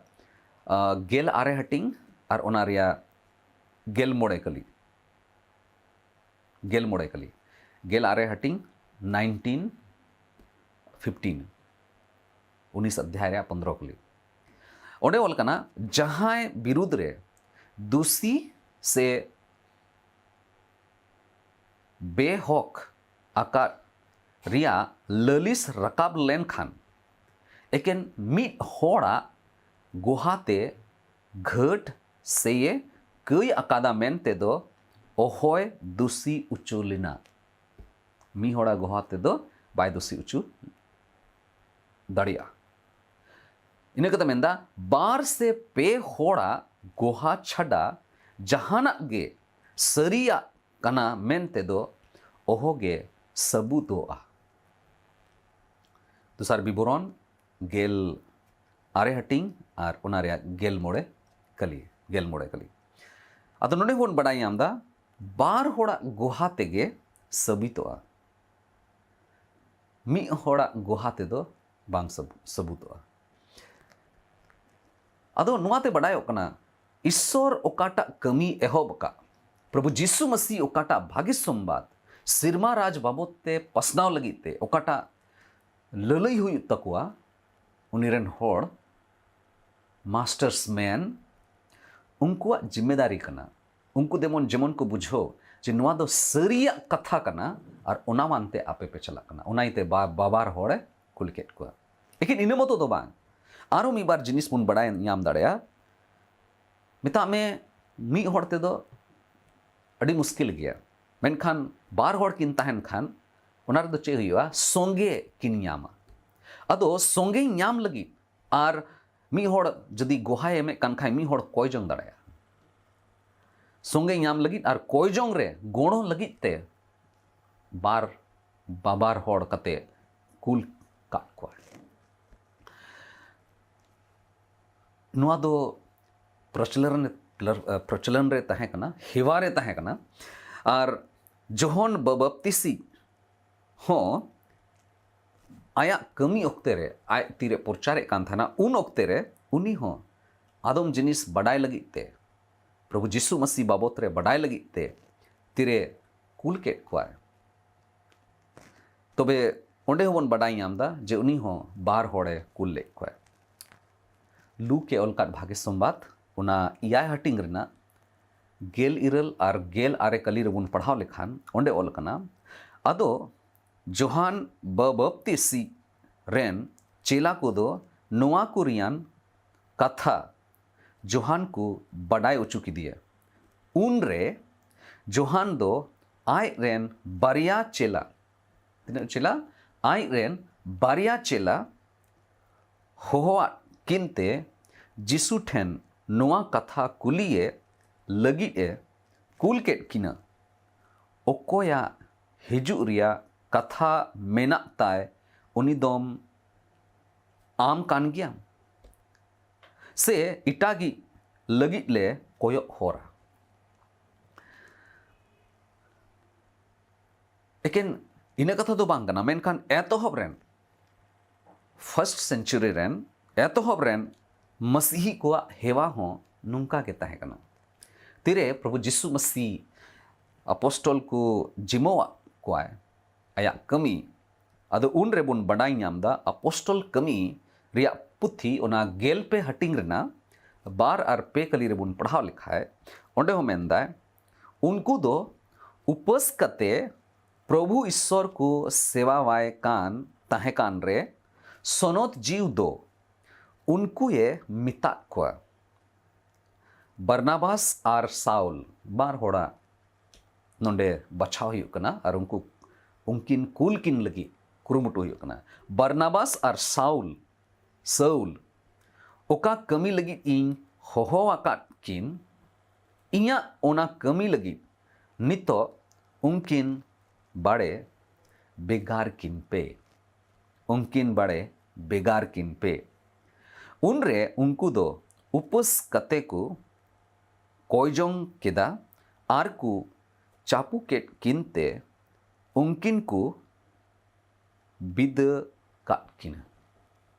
ᱟ, ᱜᱮᱞ ᱟᱨᱮ ᱦᱟᱹᱴᱤᱧ ᱟᱨ ᱚᱱᱟ ᱨᱮᱭᱟᱜ ᱜᱮᱞ ᱢᱚᱬᱮ ᱠᱟᱹᱞᱤ, ᱜᱮᱞ ᱢᱚᱬᱮ ᱠᱟᱹᱞᱤ, ᱜᱮᱞ ᱟᱨᱮ ᱦᱟᱹᱴᱤᱧ, ᱱᱟᱭᱤᱱᱴᱤᱱ ᱯᱷᱤᱯᱴᱤᱱ, ᱩᱱᱤᱥ ᱚᱫᱷᱭᱟᱭ ᱨᱮᱭᱟᱜ ᱯᱚᱱᱫᱽᱨᱚ ᱠᱟᱹᱞᱤ᱾ ᱚᱸᱰᱮ ᱚᱞ ᱠᱟᱱᱟ, ᱡᱟᱦᱟᱸᱭ ᱵᱤᱨᱩᱫᱽ ᱨᱮ ᱫᱩᱥᱤ ᱥᱮ ᱵᱮᱦᱚᱠ ᱟᱠᱟᱫ ᱨᱮᱭᱟᱜ ᱞᱟᱹᱞᱤᱥ ᱨᱟᱠᱟᱵ ᱞᱮᱱᱠᱷᱟᱱ, ᱮᱠᱮᱱ ᱢᱤᱫ ᱦᱚᱲᱟᱜ ᱜᱚᱦᱟᱛᱮ ᱜᱷᱟᱹᱴ ᱥᱮᱭᱮ ᱠᱟᱹᱭ ᱟᱠᱟᱫᱟ ᱢᱮᱱᱛᱮ ᱫᱚ ᱚᱦᱚᱭ ᱫᱩᱥᱤ ᱩᱪᱩ ᱞᱮᱱᱟ᱾ ᱢᱤᱫ ᱦᱚᱲᱟᱜ ᱜᱚᱦᱟ ᱛᱮᱫᱚ ᱵᱟᱭ ᱫᱩᱥᱤ ᱩᱪᱩ ᱫᱟᱲᱮᱭᱟᱜᱼᱟ᱾ ᱤᱱᱟᱹ ᱠᱟᱛᱮ ᱢᱮᱱᱫᱟ, ᱵᱟᱨ ᱥᱮ ᱯᱮ ᱦᱚᱲᱟᱜ ᱜᱚᱦᱟ ᱪᱷᱟᱰᱟ ᱡᱟᱦᱟᱱᱟᱜ ᱜᱮ ᱥᱟᱹᱨᱤᱭᱟᱜ ᱠᱟᱱᱟ ᱢᱮᱱᱛᱮ ᱫᱚ ᱚᱦᱚᱜᱮ ᱥᱟᱹᱵᱩᱛᱚᱜᱼᱟ᱾ ᱫᱚᱥᱟᱨ ᱵᱤᱵᱚᱨᱚᱱ ᱜᱮᱞ ᱟᱨᱮ ᱦᱟᱹᱴᱤᱧ ᱟᱨ ᱚᱱᱟ ᱨᱮᱭᱟᱜ ᱜᱮᱞ ᱢᱚᱬᱮ ᱠᱟᱹᱞᱤ, ᱜᱮᱞ ᱢᱚᱬᱮ ᱠᱟᱹᱞᱤ᱾ ᱟᱫᱚ ᱱᱚᱰᱮ ᱵᱚᱱ ᱵᱟᱰᱟᱭ ᱧᱟᱢ ᱮᱫᱟ, ᱵᱟᱨ ᱦᱚᱲᱟᱜ ᱜᱚᱦᱟ ᱛᱮᱜᱮ ᱥᱟᱹᱵᱤᱛᱚᱜᱼᱟ, ᱢᱤᱫ ᱦᱚᱲᱟᱜ ᱜᱚᱦᱟ ᱛᱮᱫᱚ ᱵᱟᱝ ᱥᱟᱹᱵᱩ-, ᱥᱟᱹᱵᱩᱛᱚᱜᱼᱟ᱾ ᱟᱫᱚ ᱱᱚᱣᱟᱛᱮ ᱵᱟᱰᱟᱭᱚᱜ ᱠᱟᱱᱟ, ᱤᱥᱥᱚᱨ ᱚᱠᱟᱴᱟᱜ ᱠᱟᱹᱢᱤ ᱮᱦᱚᱵ ᱟᱠᱟᱫ, ᱯᱨᱚᱵᱷᱩ ᱡᱤᱥᱩ ᱢᱟᱹᱥᱤ ᱚᱠᱟᱴᱟᱜ ᱵᱷᱟᱹᱜᱤ ᱥᱚᱢᱵᱟᱫ ᱥᱮᱨᱢᱟ ᱨᱟᱡᱽ ᱵᱟᱵᱚᱫ ᱛᱮ ᱯᱟᱥᱱᱟᱣ ᱞᱟᱹᱜᱤᱫ ᱛᱮ ᱚᱠᱟᱴᱟᱜ ᱞᱟᱹᱞᱟᱹᱭ ᱦᱩᱭᱩᱜ ᱛᱟᱠᱚᱣᱟ, ᱩᱱᱤ ᱨᱮᱱ ᱦᱚᱲ, ᱢᱟᱥᱴᱟᱨᱥ ᱢᱮᱱ, ᱩᱱᱠᱩᱣᱟᱜ ᱡᱤᱢᱢᱮᱫᱟᱨᱤ ᱠᱟᱱᱟ᱾ ᱩᱱᱠᱩ ᱡᱮᱢᱚᱱ ᱡᱮᱢᱚᱱ ᱠᱚ ᱵᱩᱡᱷᱟᱹᱣ ᱡᱮ ᱱᱚᱣᱟ ᱫᱚ ᱥᱟᱹᱨᱤᱭᱟᱜ ᱠᱟᱛᱷᱟ ᱠᱟᱱᱟ ᱟᱨ ᱚᱱᱟ ᱢᱟᱱᱛᱮ ᱟᱯᱮ ᱯᱮ ᱪᱟᱞᱟᱜ ᱠᱟᱱᱟ, ᱚᱱᱟ ᱤᱭᱟᱹᱛᱮ ᱵᱟ- ᱵᱟᱵᱟᱨ ᱦᱚᱲᱮ ᱠᱩᱞ ᱠᱮᱫ ᱠᱚᱣᱟ᱾ ᱞᱮᱠᱤᱱ ᱤᱱᱟᱹ ᱢᱚᱛᱚ ᱫᱚ ᱵᱟᱝ, ᱟᱨᱦᱚᱸ ᱢᱤᱫ ᱵᱟᱨ ᱡᱤᱱᱤᱥ ᱵᱚᱱ ᱵᱟᱲᱟᱭ ᱧᱟᱢ ᱫᱟᱲᱮᱭᱟᱜᱼᱟ᱾ ᱢᱮᱛᱟᱜ ᱢᱮ, ᱢᱤᱫ ᱦᱚᱲ ᱛᱮᱫᱚ ᱟᱹᱰᱤ ᱢᱩᱥᱠᱤᱞ ᱜᱮᱭᱟ, ᱢᱮᱱᱠᱷᱟᱱ ᱵᱟᱨ ᱦᱚᱲ ᱠᱤᱱ ᱛᱟᱦᱮᱱ ᱠᱷᱟᱱ ᱚᱱᱟ ᱨᱮᱫᱚ ᱪᱮᱫ ᱦᱩᱭᱩᱜᱼᱟ? ᱥᱚᱸᱜᱮ ᱠᱤᱱ ᱧᱟᱢᱟ᱾ ᱟᱫᱚ ᱥᱚᱸᱜᱮ ᱧᱟᱢ ᱞᱟᱹᱜᱤᱫ ᱟᱨ ᱢᱤᱫ ᱦᱚᱲ ᱡᱩᱫᱤ ᱜᱚᱦᱟᱭ ᱮᱢᱮᱫ ᱠᱟᱱ ᱠᱷᱟᱱ, ᱢᱤᱫ ᱦᱚᱲ ᱠᱚᱭ ᱡᱚᱝ ᱫᱟᱲᱮᱭᱟᱜᱼᱟ᱾ ᱥᱚᱸᱜᱮ ᱧᱟᱢ ᱞᱟᱹᱜᱤᱫ ᱟᱨ ᱠᱚᱭ ᱡᱚᱝ ᱨᱮ ᱜᱚᱲᱚ ᱞᱟᱹᱜᱤᱫ ᱛᱮ ᱵᱟᱨ ᱵᱟᱵᱟᱨ ᱦᱚᱲ ᱠᱟᱛᱮ ᱠᱩᱞ ᱠᱟᱜ ᱠᱚᱣᱟ᱾ ᱱᱚᱣᱟ ᱫᱚ ᱯᱨᱚᱪᱚᱞᱚᱱ, ᱯᱨᱚᱪᱚᱞᱚᱱ ᱨᱮ ᱛᱟᱦᱮᱸ ᱠᱟᱱᱟ, ᱦᱮᱣᱟ ᱨᱮ ᱛᱟᱦᱮᱸ ᱠᱟᱱᱟ᱾ ᱟᱨ ᱡᱚᱦᱚᱱ ᱵᱟᱯᱛᱤᱥᱤ ᱦᱚᱸ ᱟᱭᱟᱜ ᱠᱟᱹᱢᱤ ᱚᱠᱛᱮ ᱨᱮ, ᱟᱡ ᱛᱤᱨᱮ ᱯᱨᱚᱪᱟᱨᱮᱫ ᱠᱟᱱ ᱛᱟᱦᱮᱱᱟ, ᱩᱱ ᱚᱠᱛᱮ ᱨᱮ ᱩᱱᱤ ᱦᱚᱸ ᱟᱫᱚᱢ ᱡᱤᱱᱤᱥ ᱵᱟᱰᱟᱭ ᱞᱟᱹᱜᱤᱫ ᱛᱮ, ᱯᱨᱚᱵᱷᱩ ᱡᱤᱥᱩ ᱢᱟᱹᱥᱤ ᱵᱟᱵᱚᱛ ᱨᱮ ᱵᱟᱰᱟᱭ ᱞᱟᱹᱜᱤᱫ ᱛᱮ ᱛᱤᱨᱮ ᱠᱩᱞ ᱠᱮᱫ ᱠᱚᱣᱟᱭ᱾ ᱛᱚᱵᱮ ᱚᱸᱰᱮ ᱦᱚᱸᱵᱚᱱ ᱵᱟᱰᱟᱭ ᱧᱟᱢ ᱮᱫᱟ ᱡᱮ ᱩᱱᱤ ᱦᱚᱸ ᱵᱟᱨ ᱦᱚᱲᱮ ᱠᱩᱞ ᱞᱮᱫ ᱠᱚᱣᱟ᱾ ᱞᱩᱠ ᱮ ᱚᱞ ᱠᱟᱫ ᱵᱷᱟᱜᱮ ᱥᱚᱢᱵᱟᱫ, ᱚᱱᱟ ᱮᱭᱟᱭ ᱦᱟᱹᱴᱤᱧ ᱨᱮᱱᱟᱜ ᱜᱮᱞ ᱤᱨᱟᱹᱞ ᱟᱨ ᱜᱮᱞ ᱟᱨᱮ ᱠᱟᱹᱞᱤ ᱨᱮᱵᱚᱱ ᱯᱟᱲᱦᱟᱣ ᱞᱮᱠᱷᱟᱱ ᱚᱸᱰᱮ ᱚᱞ ᱠᱟᱱᱟ, ᱟᱫᱚ ᱡᱚᱦᱟᱱ ᱵᱟᱯᱛᱤᱥᱤ ᱨᱮᱱ ᱪᱮᱞᱟ ᱠᱚᱫᱚ ᱱᱚᱣᱟ ᱠᱚ ᱨᱮᱭᱟᱱ ᱠᱟᱛᱷᱟ ᱡᱚᱦᱟᱱ ᱠᱚ ᱵᱟᱰᱟᱭ ᱚᱪᱚ ᱠᱮᱫᱮᱭᱟ᱾ ᱩᱱᱨᱮ ᱡᱚᱦᱟᱱ ᱫᱚ ᱟᱡ ᱨᱮᱱ ᱵᱟᱨᱭᱟ ᱪᱮᱞᱟ, ᱛᱤᱱᱟᱹᱜ ᱪᱮᱞᱟ? ᱟᱡ ᱨᱮᱱ ᱵᱟᱨᱭᱟ ᱪᱮᱞᱟ ᱦᱚᱦᱚᱣᱟᱫ ᱠᱤᱱᱛᱮ ᱡᱤᱥᱩ ᱴᱷᱮᱱ ᱱᱚᱣᱟ ᱠᱟᱛᱷᱟ ᱠᱩᱞᱤᱭᱮ ᱞᱟᱹᱜᱤᱫ ᱮ ᱠᱩᱞ ᱠᱮᱫ ᱠᱤᱱᱟ, ᱚᱠᱚᱭᱟᱜ ᱦᱤᱡᱩᱜ ᱨᱮᱭᱟᱜ ᱠᱟᱛᱷᱟ ᱢᱮᱱᱟᱜ ᱛᱟᱭ, ᱩᱱᱤ ᱫᱚᱢ ᱟᱢ ᱠᱟᱱ ᱜᱮᱭᱟᱢ, ᱥᱮ ᱮᱴᱟᱜᱤᱡ ᱞᱟᱹᱜᱤᱫ ᱞᱮ ᱠᱚᱭᱚᱜ ᱦᱚᱨᱟ? ᱮᱠᱮᱱ ᱤᱱᱟᱹ ᱠᱟᱛᱷᱟ ᱫᱚ ᱵᱟᱝ ᱠᱟᱱᱟ, ᱢᱮᱱᱠᱷᱟᱱ ᱮᱛᱚᱦᱚᱵ ᱨᱮᱱ, ᱯᱷᱟᱨᱥᱴ ᱥᱮᱱᱪᱩᱨᱤ ᱨᱮᱱ ᱮᱛᱚᱦᱚᱵ ᱨᱮᱱ ᱢᱟᱥᱤᱦᱤ ᱠᱚᱣᱟᱜ ᱦᱮᱣᱟ ᱦᱚᱸ ᱱᱚᱝᱠᱟ ᱜᱮ ᱛᱟᱦᱮᱸ ᱠᱟᱱᱟ᱾ ᱛᱤᱨᱮ ᱯᱨᱚᱵᱷᱩ ᱡᱤᱥᱩ ᱢᱟᱹᱥᱤ ᱟᱯᱚᱥᱴᱚᱞ ᱠᱚ ᱡᱤᱢᱟᱹᱣᱟᱜ ᱠᱚᱣᱟᱭ ᱟᱭᱟᱜ ᱠᱟᱹᱢᱤ, ᱟᱫᱚ ᱩᱱ ᱨᱮᱵᱚᱱ ᱵᱟᱰᱟᱭ ᱧᱟᱢ ᱮᱫᱟ ᱟᱯᱚᱥᱴᱚᱞ ᱠᱟᱹᱢᱤ ᱨᱮᱭᱟᱜ ᱯᱩᱛᱷᱤ, ᱚᱱᱟ ᱜᱮᱞ ᱯᱮ ᱦᱟᱹᱴᱤᱧ ᱨᱮᱱᱟᱜ ᱵᱟᱨ ᱟᱨ ᱯᱮ ᱠᱟᱹᱞᱤ ᱨᱮᱵᱚᱱ ᱯᱟᱲᱦᱟᱣ ᱞᱮᱠᱷᱟᱡ, ᱚᱸᱰᱮ ᱦᱚᱸ ᱢᱮᱱᱫᱟᱭ, ᱩᱱᱠᱩ ᱫᱚ ᱩᱯᱟᱹᱥ ᱠᱟᱛᱮ ᱯᱨᱚᱵᱷᱩ ᱤᱥᱥᱚᱨ ᱠᱚ ᱥᱮᱵᱟᱣᱟᱭ ᱠᱟᱱ ᱛᱟᱦᱮᱸ ᱠᱟᱱ ᱨᱮ ᱥᱚᱱᱚᱛ ᱡᱤᱣ ᱫᱚ ᱩᱱᱠᱩᱭᱮ ᱢᱮᱛᱟᱜ ᱠᱚᱣᱟ᱾ ᱵᱟᱨᱱᱟᱵᱟᱥ ᱟᱨ ᱥᱟᱣᱞ ᱵᱟᱨ ᱦᱚᱲᱟᱜ ᱱᱚᱰᱮ ᱵᱟᱪᱷᱟᱣ ᱦᱩᱭᱩᱜ ᱠᱟᱱᱟ ᱟᱨ ᱩᱱᱠᱩ, ᱩᱱᱠᱤᱱ ᱠᱩᱞ ᱠᱤᱱ ᱞᱟᱹᱜᱤᱫ ᱠᱩᱨᱩᱢᱩᱴᱩ ᱦᱩᱭᱩᱜ ᱠᱟᱱᱟ᱾ ᱵᱟᱨᱱᱟᱵᱟᱥ ᱟᱨ ᱥᱟᱣᱞ, ᱥᱟᱣᱞ, ᱚᱠᱟ ᱠᱟᱹᱢᱤ ᱞᱟᱹᱜᱤᱫ ᱤᱧ ᱦᱚᱦᱚ ᱟᱠᱟᱫ ᱠᱤᱱ, ᱤᱧᱟᱹᱜ ᱚᱱᱟ ᱠᱟᱹᱢᱤ ᱞᱟᱹᱜᱤᱫ ᱱᱤᱛᱚᱜ ᱩᱱᱠᱤᱱ ᱵᱟᱲᱮ ᱵᱷᱮᱜᱟᱨ ᱠᱤᱱ ᱯᱮ᱾ ᱩᱱᱠᱤᱱ ᱵᱟᱲᱮ ᱵᱷᱮᱜᱟᱨ ᱠᱤᱱ ᱯᱮ᱾ ᱩᱱᱨᱮ ᱩᱱᱠᱩ ᱫᱚ ᱩᱯᱟᱹᱥ ᱠᱟᱛᱮ ᱠᱚ ᱠᱚᱭ ᱡᱚᱝ ᱠᱮᱫᱟ ᱟᱨ ᱠᱚ ᱪᱟᱯᱩ ᱠᱮᱫ ᱠᱤᱱ ᱛᱮ ᱩᱱᱠᱤᱱ ᱠᱚ ᱵᱤᱫᱟᱹ ᱠᱟᱫ ᱠᱤᱱᱟ᱾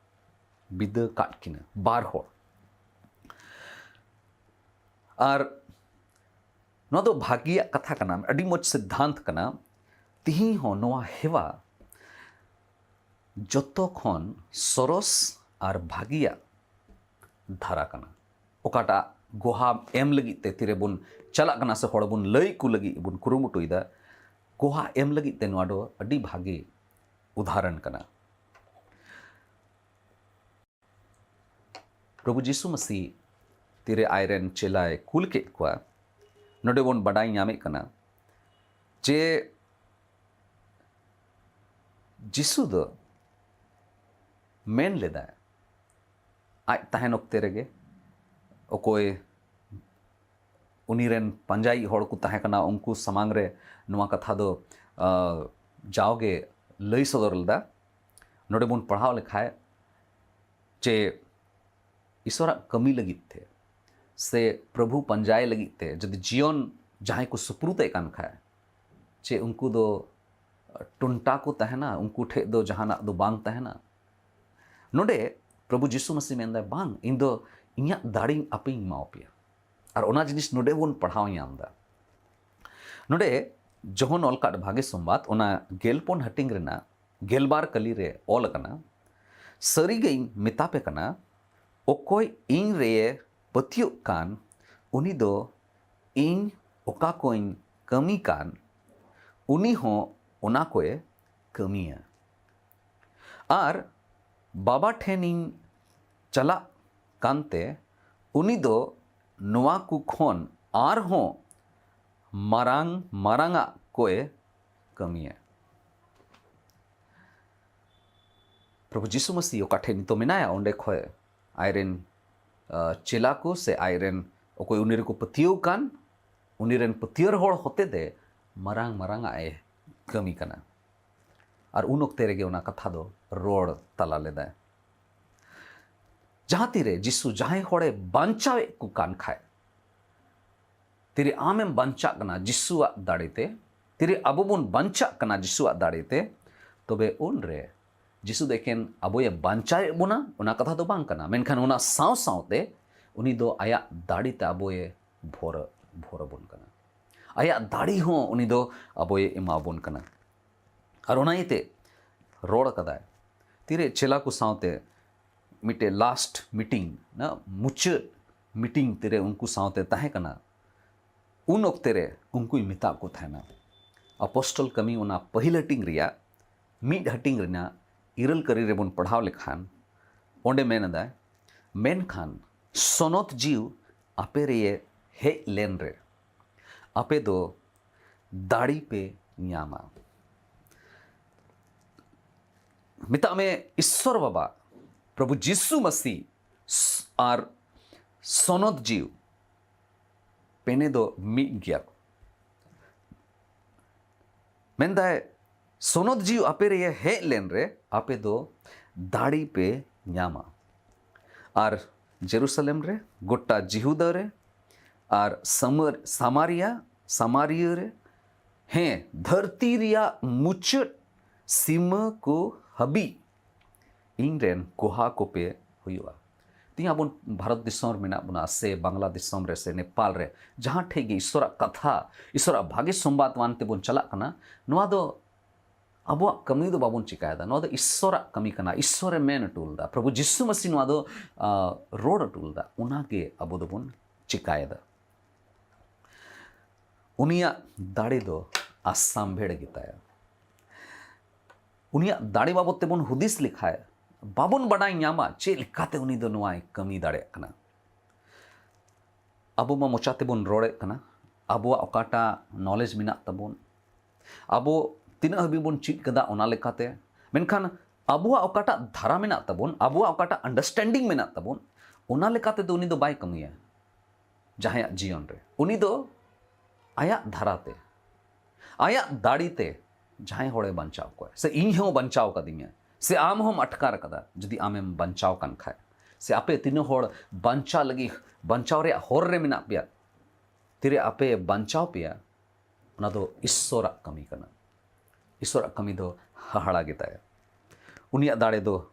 ᱵᱤᱫᱟᱹ ᱠᱟᱫ ᱠᱤᱱᱟ ᱵᱟᱨ ᱦᱚᱲ᱾ ᱟᱨ ᱱᱚᱣᱟ ᱫᱚ ᱵᱷᱟᱹᱜᱤᱭᱟᱜ ᱠᱟᱛᱷᱟ ᱠᱟᱱᱟ, ᱟᱹᱰᱤ ᱢᱚᱡᱽ ᱥᱤᱫᱽᱫᱷᱟᱱᱛ ᱠᱟᱱᱟ᱾ ᱛᱤᱦᱤᱧ ᱦᱚᱸ ᱱᱚᱣᱟ ᱦᱮᱣᱟ ᱡᱚᱛᱚ ᱠᱷᱚᱱ ᱥᱚᱨᱚᱥ ᱟᱨ ᱵᱷᱟᱹᱜᱤᱭᱟᱜ ᱫᱷᱟᱨᱟ ᱠᱟᱱᱟ᱾ ᱚᱠᱟᱴᱟᱜ ᱜᱚᱦᱟ ᱮᱢ ᱞᱟᱹᱜᱤᱫ ᱛᱮ ᱛᱤᱨᱮᱵᱚᱱ ᱪᱟᱞᱟᱜ ᱠᱟᱱᱟ ᱥᱮ ᱦᱚᱲ ᱵᱚᱱ ᱞᱟᱹᱭ ᱠᱚ ᱞᱟᱹᱜᱤᱫ ᱵᱚᱱ ᱠᱩᱨᱩᱢᱩᱴᱩᱭᱮᱫᱟ, ᱜᱚᱦᱟ ᱮᱢ ᱞᱟᱹᱜᱤᱫ ᱛᱮ ᱱᱚᱣᱟ ᱫᱚ ᱟᱹᱰᱤ ᱵᱷᱟᱹᱜᱤ ᱩᱫᱟᱦᱚᱨᱚᱱ ᱠᱟᱱᱟ᱾ ᱯᱨᱚᱵᱷᱩ ᱡᱤᱥᱩ ᱢᱟᱹᱥᱤ ᱛᱤᱨᱮ ᱟᱡᱨᱮᱱ ᱪᱮᱞᱟᱭ ᱠᱩᱞ ᱠᱮᱫ ᱠᱚᱣᱟ, ᱱᱚᱰᱮ ᱵᱚᱱ ᱵᱟᱰᱟᱭ ᱧᱟᱢᱮᱫ ᱠᱟᱱᱟ ᱡᱮ ᱡᱤᱥᱩ ᱫᱚ ᱢᱮᱱ ᱞᱮᱫᱟᱭ, ᱟᱡ ᱛᱟᱦᱮᱱ ᱚᱠᱛᱮ ᱨᱮᱜᱮ ᱚᱠᱚᱭ ᱩᱱᱤ ᱨᱮᱱ ᱯᱟᱸᱡᱟᱭᱤᱡ ᱦᱚᱲ ᱠᱚ ᱛᱟᱦᱮᱸ ᱠᱟᱱᱟ, ᱩᱱᱠᱩ ᱥᱟᱢᱟᱝ ᱨᱮ ᱱᱚᱣᱟ ᱠᱟᱛᱷᱟ ᱫᱚ, ᱟ, ᱡᱟᱣᱜᱮ ᱞᱟᱹᱭ ᱥᱚᱫᱚᱨ ᱞᱮᱫᱟ᱾ ᱱᱚᱰᱮ ᱵᱚᱱ ᱯᱟᱲᱦᱟᱣ ᱞᱮᱠᱷᱟᱡ ᱡᱮ ᱤᱥᱚᱨᱟᱜ ᱠᱟᱹᱢᱤ ᱞᱟᱹᱜᱤᱫ ᱛᱮ ᱥᱮ ᱯᱨᱚᱵᱷᱩ ᱯᱟᱸᱡᱟᱭ ᱞᱟᱹᱜᱤᱫ ᱛᱮ ᱡᱩᱫᱤ ᱡᱤᱭᱚᱱ ᱡᱟᱦᱟᱸᱭ ᱠᱚ ᱥᱩᱯᱨᱩᱛᱮᱫ ᱠᱟᱱ ᱠᱷᱟᱡ, ᱪᱮ ᱩᱱᱠᱩ ᱫᱚ ᱴᱚᱱᱴᱟ ᱠᱚ ᱛᱟᱦᱮᱱᱟ, ᱩᱱᱠᱩ ᱴᱷᱮᱡ ᱫᱚ ᱡᱟᱦᱟᱱᱟᱜ ᱫᱚ ᱵᱟᱝ ᱛᱟᱦᱮᱱᱟ? ᱱᱚᱰᱮ ᱯᱨᱚᱵᱷᱩ ᱡᱤᱥᱩ ᱢᱟᱹᱥᱤ ᱢᱮᱱᱫᱟᱭ, ᱵᱟᱝ, ᱤᱧ ᱫᱚ ᱤᱧᱟᱹᱜ ᱫᱟᱲᱮᱧ ᱟᱯᱮᱧ ᱮᱢᱟᱣᱟᱯᱮᱭᱟ᱾ ᱟᱨ ᱚᱱᱟ ᱡᱤᱱᱤᱥ ᱱᱚᱰᱮ ᱵᱚᱱ ᱯᱟᱲᱦᱟᱣ ᱧᱟᱢ ᱮᱫᱟ᱾ ᱱᱚᱰᱮ ᱡᱚᱦᱚᱱ ᱚᱞ ᱠᱟᱫ ᱵᱷᱟᱜᱮ ᱥᱚᱢᱵᱟᱫ, ᱚᱱᱟ ᱜᱮᱞ ᱯᱩᱱ ᱦᱟᱹᱴᱤᱧ ᱨᱮᱱᱟᱜ ᱜᱮᱞᱵᱟᱨ ᱠᱟᱹᱞᱤ ᱨᱮ ᱚᱞ ᱟᱠᱟᱱᱟ, "ᱥᱟᱹᱨᱤᱜᱮᱧ ᱢᱮᱛᱟ ᱯᱮ ᱠᱟᱱᱟ, ᱚᱠᱚᱭ ᱤᱧ ᱨᱮᱭᱮ ᱯᱟᱹᱛᱭᱟᱹᱜ ᱠᱟᱱ, ᱩᱱᱤ ᱫᱚ ᱤᱧ ᱚᱠᱟ ᱠᱚᱧ ᱠᱟᱹᱢᱤ ᱠᱟᱱ, ᱩᱱᱤ ᱦᱚᱸ ᱚᱱᱟ ᱠᱚᱭ ᱠᱟᱹᱢᱤᱭᱟ᱾ ᱟᱨ ᱵᱟᱵᱟ ᱴᱷᱮᱱᱤᱧ ᱪᱟᱞᱟᱜ ᱠᱟᱱᱛᱮ, ᱩᱱᱤ ᱫᱚ ᱱᱚᱣᱟ ᱠᱚ ᱠᱷᱚᱱ ᱟᱨᱦᱚᱸ ᱢᱟᱨᱟᱝ ᱢᱟᱨᱟᱝᱟᱜ ᱠᱚᱭ ᱠᱟᱹᱢᱤᱭᱟ᱾" ᱯᱨᱚᱵᱷᱩ ᱡᱤᱥᱩ ᱢᱟᱹᱥᱤ ᱚᱠᱟ ᱴᱷᱮᱱ ᱱᱤᱛᱚᱜ ᱢᱮᱱᱟᱭᱟ, ᱚᱸᱰᱮ ᱠᱷᱚᱱ ᱟᱡᱨᱮᱱ, ᱟ, ᱪᱮᱞᱟ ᱠᱚ ᱥᱮ ᱟᱡᱨᱮᱱ ᱚᱠᱚᱭ ᱩᱱᱤ ᱨᱮᱠᱚ ᱯᱟᱹᱛᱭᱟᱹᱣ ᱠᱟᱱ, ᱩᱱᱤ ᱨᱮᱱ ᱯᱟᱹᱛᱭᱟᱹᱣ ᱦᱚᱲ ᱦᱚᱛᱮᱛᱮ ᱢᱟᱨᱟᱝ ᱢᱟᱨᱟᱝᱟᱜ ᱮ ᱠᱟᱹᱢᱤ ᱠᱟᱱᱟ᱾ ᱟᱨ ᱩᱱ ᱚᱠᱛᱮ ᱨᱮᱜᱮ ᱚᱱᱟ ᱠᱟᱛᱷᱟ ᱫᱚ ᱨᱚᱲ ᱛᱟᱞᱟ ᱞᱮᱫᱟᱭ᱾ ᱡᱟᱦᱟᱸ ᱛᱤᱨᱮ ᱡᱤᱥᱩ ᱡᱟᱦᱟᱸᱭ ᱦᱚᱲᱮ ᱵᱟᱧᱪᱟᱣᱮᱫ ᱠᱚ ᱠᱟᱱ ᱠᱷᱟᱡ, ᱛᱤᱨᱮ ᱟᱢᱮᱢ ᱵᱟᱧᱪᱟᱜ ᱠᱟᱱᱟ ᱡᱤᱥᱩᱣᱟᱜ ᱫᱟᱲᱮᱛᱮ, ᱛᱤᱨᱮ ᱟᱵᱚ ᱵᱚᱱ ᱵᱟᱧᱪᱟᱜ ᱠᱟᱱᱟ ᱡᱤᱥᱩᱣᱟᱜ ᱫᱟᱲᱮᱛᱮ, ᱛᱚᱵᱮ ᱩᱱᱨᱮ ᱡᱤᱥᱩ ᱫᱚ ᱮᱠᱮᱱ ᱟᱵᱚᱭᱮ ᱵᱟᱧᱪᱟᱣᱮᱫ ᱵᱚᱱᱟ, ᱚᱱᱟ ᱠᱟᱛᱷᱟ ᱫᱚ ᱵᱟᱝ ᱠᱟᱱᱟ, ᱢᱮᱱᱠᱷᱟᱱ ᱚᱱᱟ ᱥᱟᱶ ᱥᱟᱶᱛᱮ ᱩᱱᱤ ᱫᱚ ᱟᱭᱟᱜ ᱫᱟᱲᱮᱛᱮ ᱟᱵᱚᱭᱮ ᱵᱷᱚᱨ, ᱵᱷᱚᱨ ᱟᱵᱚᱱ ᱠᱟᱱᱟ᱾ ᱟᱭᱟᱜ ᱫᱟᱲᱮ ᱦᱚᱸ ᱩᱱᱤ ᱫᱚ ᱟᱵᱚᱭ ᱮᱢᱟᱵᱚᱱ ᱠᱟᱱᱟ᱾ ᱟᱨ ᱚᱱᱟ ᱤᱭᱟᱹᱛᱮ ᱨᱚᱲ ᱠᱟᱫᱟᱭ, ᱛᱤᱨᱮ ᱪᱮᱞᱟ ᱠᱚ ᱥᱟᱶᱛᱮ ᱢᱤᱫᱴᱮᱡ last meeting, ᱱᱟ, ᱢᱩᱪᱟᱹᱫ meeting ᱛᱤᱨᱮ ᱩᱱᱠᱩ ᱥᱟᱶᱛᱮ ᱛᱟᱦᱮᱸ ᱠᱟᱱᱟ, ᱩᱱ ᱚᱠᱛᱮ ᱨᱮ ᱩᱱᱠᱩᱭ ᱢᱮᱛᱟᱜ ᱠᱚ ᱛᱟᱦᱮᱱᱟ᱾ ᱟᱯᱚᱥᱴᱚᱞ ᱠᱟᱹᱢᱤ ᱚᱱᱟ ᱯᱟᱹᱦᱤᱞ ᱦᱟᱹᱴᱤᱧ ᱨᱮᱭᱟᱜ ᱢᱤᱫ ᱦᱟᱹᱴᱤᱧ ᱨᱮᱱᱟᱜ ᱤᱨᱟᱹᱞ ᱠᱟᱹᱨᱤ ᱨᱮᱵᱚᱱ ᱯᱟᱲᱦᱟᱣ ᱞᱮᱠᱷᱟᱱ, ᱚᱸᱰᱮ ᱢᱮᱱ ᱮᱫᱟᱭ, "ᱢᱮᱱᱠᱷᱟᱱ ᱥᱚᱱᱚᱛ ᱡᱤᱣ ᱟᱯᱮ ᱨᱮᱭᱮ ᱦᱮᱡ ᱞᱮᱱ ᱨᱮ, ᱟᱯᱮ ᱫᱚ ᱫᱟᱲᱮ ᱯᱮ ᱧᱟᱢᱟ᱾" ᱢᱮᱛᱟᱜ ᱢᱮ, ᱤᱥᱥᱚᱨ ᱵᱟᱵᱟ, ᱯᱨᱚᱵᱷᱩ ᱡᱤᱥᱩ ᱢᱟᱹᱥᱤ ᱥ-, ᱟᱨ ᱥᱚᱱᱚᱛ ᱡᱤᱣ ᱯᱮᱱᱮ ᱫᱚ ᱢᱤᱫ ᱜᱮᱭᱟ ᱠᱚ᱾ ᱢᱮᱱᱫᱟᱭ, "ᱥᱚᱱᱚᱛ ᱡᱤᱣ ᱟᱯᱮ ᱨᱮ ᱦᱮᱡ ᱞᱮᱱ ᱨᱮ ᱟᱯᱮ ᱫᱚ ᱫᱟᱲᱮ ᱯᱮ ᱧᱟᱢᱟ᱾ ᱟᱨ ᱡᱮᱨᱩᱥᱟᱞᱮᱢ ᱨᱮ, ᱜᱚᱴᱟ ᱡᱤᱦᱩᱫᱟ ᱨᱮ, ᱟᱨ ᱥᱟᱢᱟᱨ-, ᱥᱟᱢᱟᱨᱤᱭᱟ, ᱥᱟᱢᱟᱨᱤᱭᱟᱹ ᱨᱮ, ᱦᱮᱸ, ᱫᱷᱟᱹᱨᱛᱤ ᱨᱮᱭᱟᱜ ᱢᱩᱪᱟᱹᱫ ᱥᱤᱢᱟᱹ ᱠᱚ ᱦᱟᱹᱵᱤᱡ ᱤᱧ ᱨᱮᱱ ᱠᱚᱦᱟ ᱠᱚᱯᱮ ᱦᱩᱭᱩᱜᱼᱟ᱾" ᱛᱮᱦᱮᱧ ᱟᱵᱚ ᱵᱷᱟᱨᱚᱛ ᱫᱤᱥᱚᱢ ᱨᱮ ᱢᱮᱱᱟᱜ ᱵᱚᱱᱟ ᱥᱮ ᱵᱟᱝᱞᱟ ᱫᱤᱥᱚᱢ ᱨᱮ ᱥᱮ ᱱᱮᱯᱟᱞ ᱨᱮ, ᱡᱟᱦᱟᱸ ᱴᱷᱮᱡ ᱜᱮ ᱤᱥᱚᱨᱟᱜ ᱠᱟᱛᱷᱟ, ᱤᱥᱚᱨᱟᱜ ᱵᱷᱟᱜᱮ ᱥᱚᱢᱵᱟᱫ ᱟᱱ ᱛᱮᱵᱚᱱ ᱪᱟᱞᱟᱜ ᱠᱟᱱᱟ, ᱱᱚᱣᱟ ᱫᱚ ᱟᱵᱚᱣᱟᱜ ᱠᱟᱹᱢᱤ ᱫᱚ ᱵᱟᱵᱚᱱ ᱪᱤᱠᱟᱭᱮᱫᱟ᱾ ᱱᱚᱣᱟ ᱫᱚ ᱤᱥᱚᱨᱟᱜ ᱠᱟᱹᱢᱤ ᱠᱟᱱᱟ᱾ ᱤᱥᱚᱨᱮ ᱢᱮᱱ ᱦᱚᱴᱚ ᱞᱮᱫᱟ, ᱯᱨᱚᱵᱷᱩ ᱡᱤᱥᱩ ᱢᱟᱹᱥᱤ ᱱᱚᱣᱟ ᱫᱚ ᱟᱸ, ᱨᱚᱲ ᱦᱚᱴᱚ ᱞᱮᱫᱟ᱾ ᱚᱱᱟᱜᱮ ᱟᱵᱚ ᱫᱚᱵᱚᱱ ᱪᱤᱠᱟᱭᱮᱫᱟ᱾ ᱩᱱᱤᱭᱟᱜ ᱫᱟᱲᱮ ᱫᱚ ᱟᱥᱟᱢᱵᱷᱮᱲ ᱜᱮᱛᱟᱭᱟ᱾ ᱩᱱᱤᱭᱟᱜ ᱫᱟᱲᱮ ᱵᱟᱵᱚᱫ ᱛᱮᱵᱚᱱ ᱦᱩᱫᱤᱥ ᱞᱮᱠᱷᱟᱡ, ᱵᱟᱵᱚᱱ ᱵᱟᱰᱟᱭ ᱧᱟᱢᱟ ᱪᱮᱫ ᱞᱮᱠᱟᱛᱮ ᱩᱱᱤ ᱫᱚ ᱱᱚᱣᱟᱭ ᱠᱟᱹᱢᱤ ᱫᱟᱲᱮᱭᱟᱜ ᱠᱟᱱᱟ᱾ ᱟᱵᱚ ᱢᱟ ᱢᱚᱪᱟ ᱛᱮᱵᱚᱱ ᱨᱚᱲᱮᱫ ᱠᱟᱱᱟ, ᱟᱵᱚᱣᱟᱜ ᱚᱠᱟᱴᱟᱜ ᱱᱚᱞᱮᱡᱽ ᱢᱮᱱᱟᱜ ᱛᱟᱵᱚᱱ, ᱟᱵᱚ ᱛᱤᱱᱟᱹᱜ ᱦᱟᱹᱵᱤᱡ ᱵᱚᱱ ᱪᱮᱫ ᱠᱟᱫᱟ ᱚᱱᱟ ᱞᱮᱠᱟᱛᱮ, ᱢᱮᱱᱠᱷᱟᱱ ᱟᱵᱚᱣᱟᱜ ᱚᱠᱟᱴᱟᱜ ᱫᱷᱟᱨᱟ ᱢᱮᱱᱟᱜ ᱛᱟᱵᱚᱱ, ᱟᱵᱚᱣᱟᱜ ᱚᱠᱟᱴᱟᱜ ᱟᱱᱰᱟᱨᱥᱴᱮᱱᱰᱤᱝ ᱢᱮᱱᱟᱜ ᱛᱟᱵᱚᱱ, ᱚᱱᱟ ᱞᱮᱠᱟᱛᱮ ᱫᱚ ᱩᱱᱤ ᱫᱚ ᱵᱟᱭ ᱠᱟᱹᱢᱤᱭᱟ᱾ ᱡᱟᱦᱟᱸᱭᱟᱜ ᱡᱤᱭᱚᱱ ᱨᱮ ᱩᱱᱤ ᱫᱚ ᱟᱭᱟᱜ ᱫᱷᱟᱨᱟᱛᱮ, ᱟᱭᱟᱜ ᱫᱟᱲᱮᱛᱮ ᱡᱟᱦᱟᱸᱭ ᱦᱚᱲᱮ ᱵᱟᱧᱪᱟᱣ ᱠᱚᱣᱟ, ᱥᱮ ᱤᱧ ᱦᱚᱸ ᱵᱟᱧᱪᱟᱣ ᱠᱟᱫᱤᱧᱟ, ᱥᱮ ᱟᱢ ᱦᱚᱸᱢ ᱟᱴᱠᱟᱨ ᱠᱟᱫᱟ, ᱡᱩᱫᱤ ᱟᱢᱮᱢ ᱵᱟᱧᱪᱟᱣ ᱠᱟᱱ ᱠᱷᱟᱡ, ᱥᱮ ᱟᱯᱮ ᱛᱤᱱᱟᱹᱜ ᱦᱚᱲ ᱵᱟᱧᱪᱟᱣ ᱞᱟᱹᱜᱤᱫ, ᱵᱟᱧᱪᱟᱣ ᱨᱮᱭᱟᱜ ᱦᱚᱨ ᱨᱮ ᱢᱮᱱᱟᱜ ᱯᱮᱭᱟ, ᱛᱤᱨᱮ ᱟᱯᱮ ᱵᱟᱧᱪᱟᱣ ᱯᱮᱭᱟ, ᱚᱱᱟ ᱫᱚ ᱤᱥᱥᱚᱨᱟᱜ ᱠᱟᱹᱢᱤ ᱠᱟᱱᱟ᱾ ᱤᱥᱥᱚᱨᱟᱜ ᱠᱟᱹᱢᱤ ᱫᱚ ᱦᱟᱦᱟᱲᱟ ᱜᱮᱛᱟᱭᱟ᱾ ᱩᱱᱤᱭᱟᱜ ᱫᱟᱲᱮ ᱫᱚ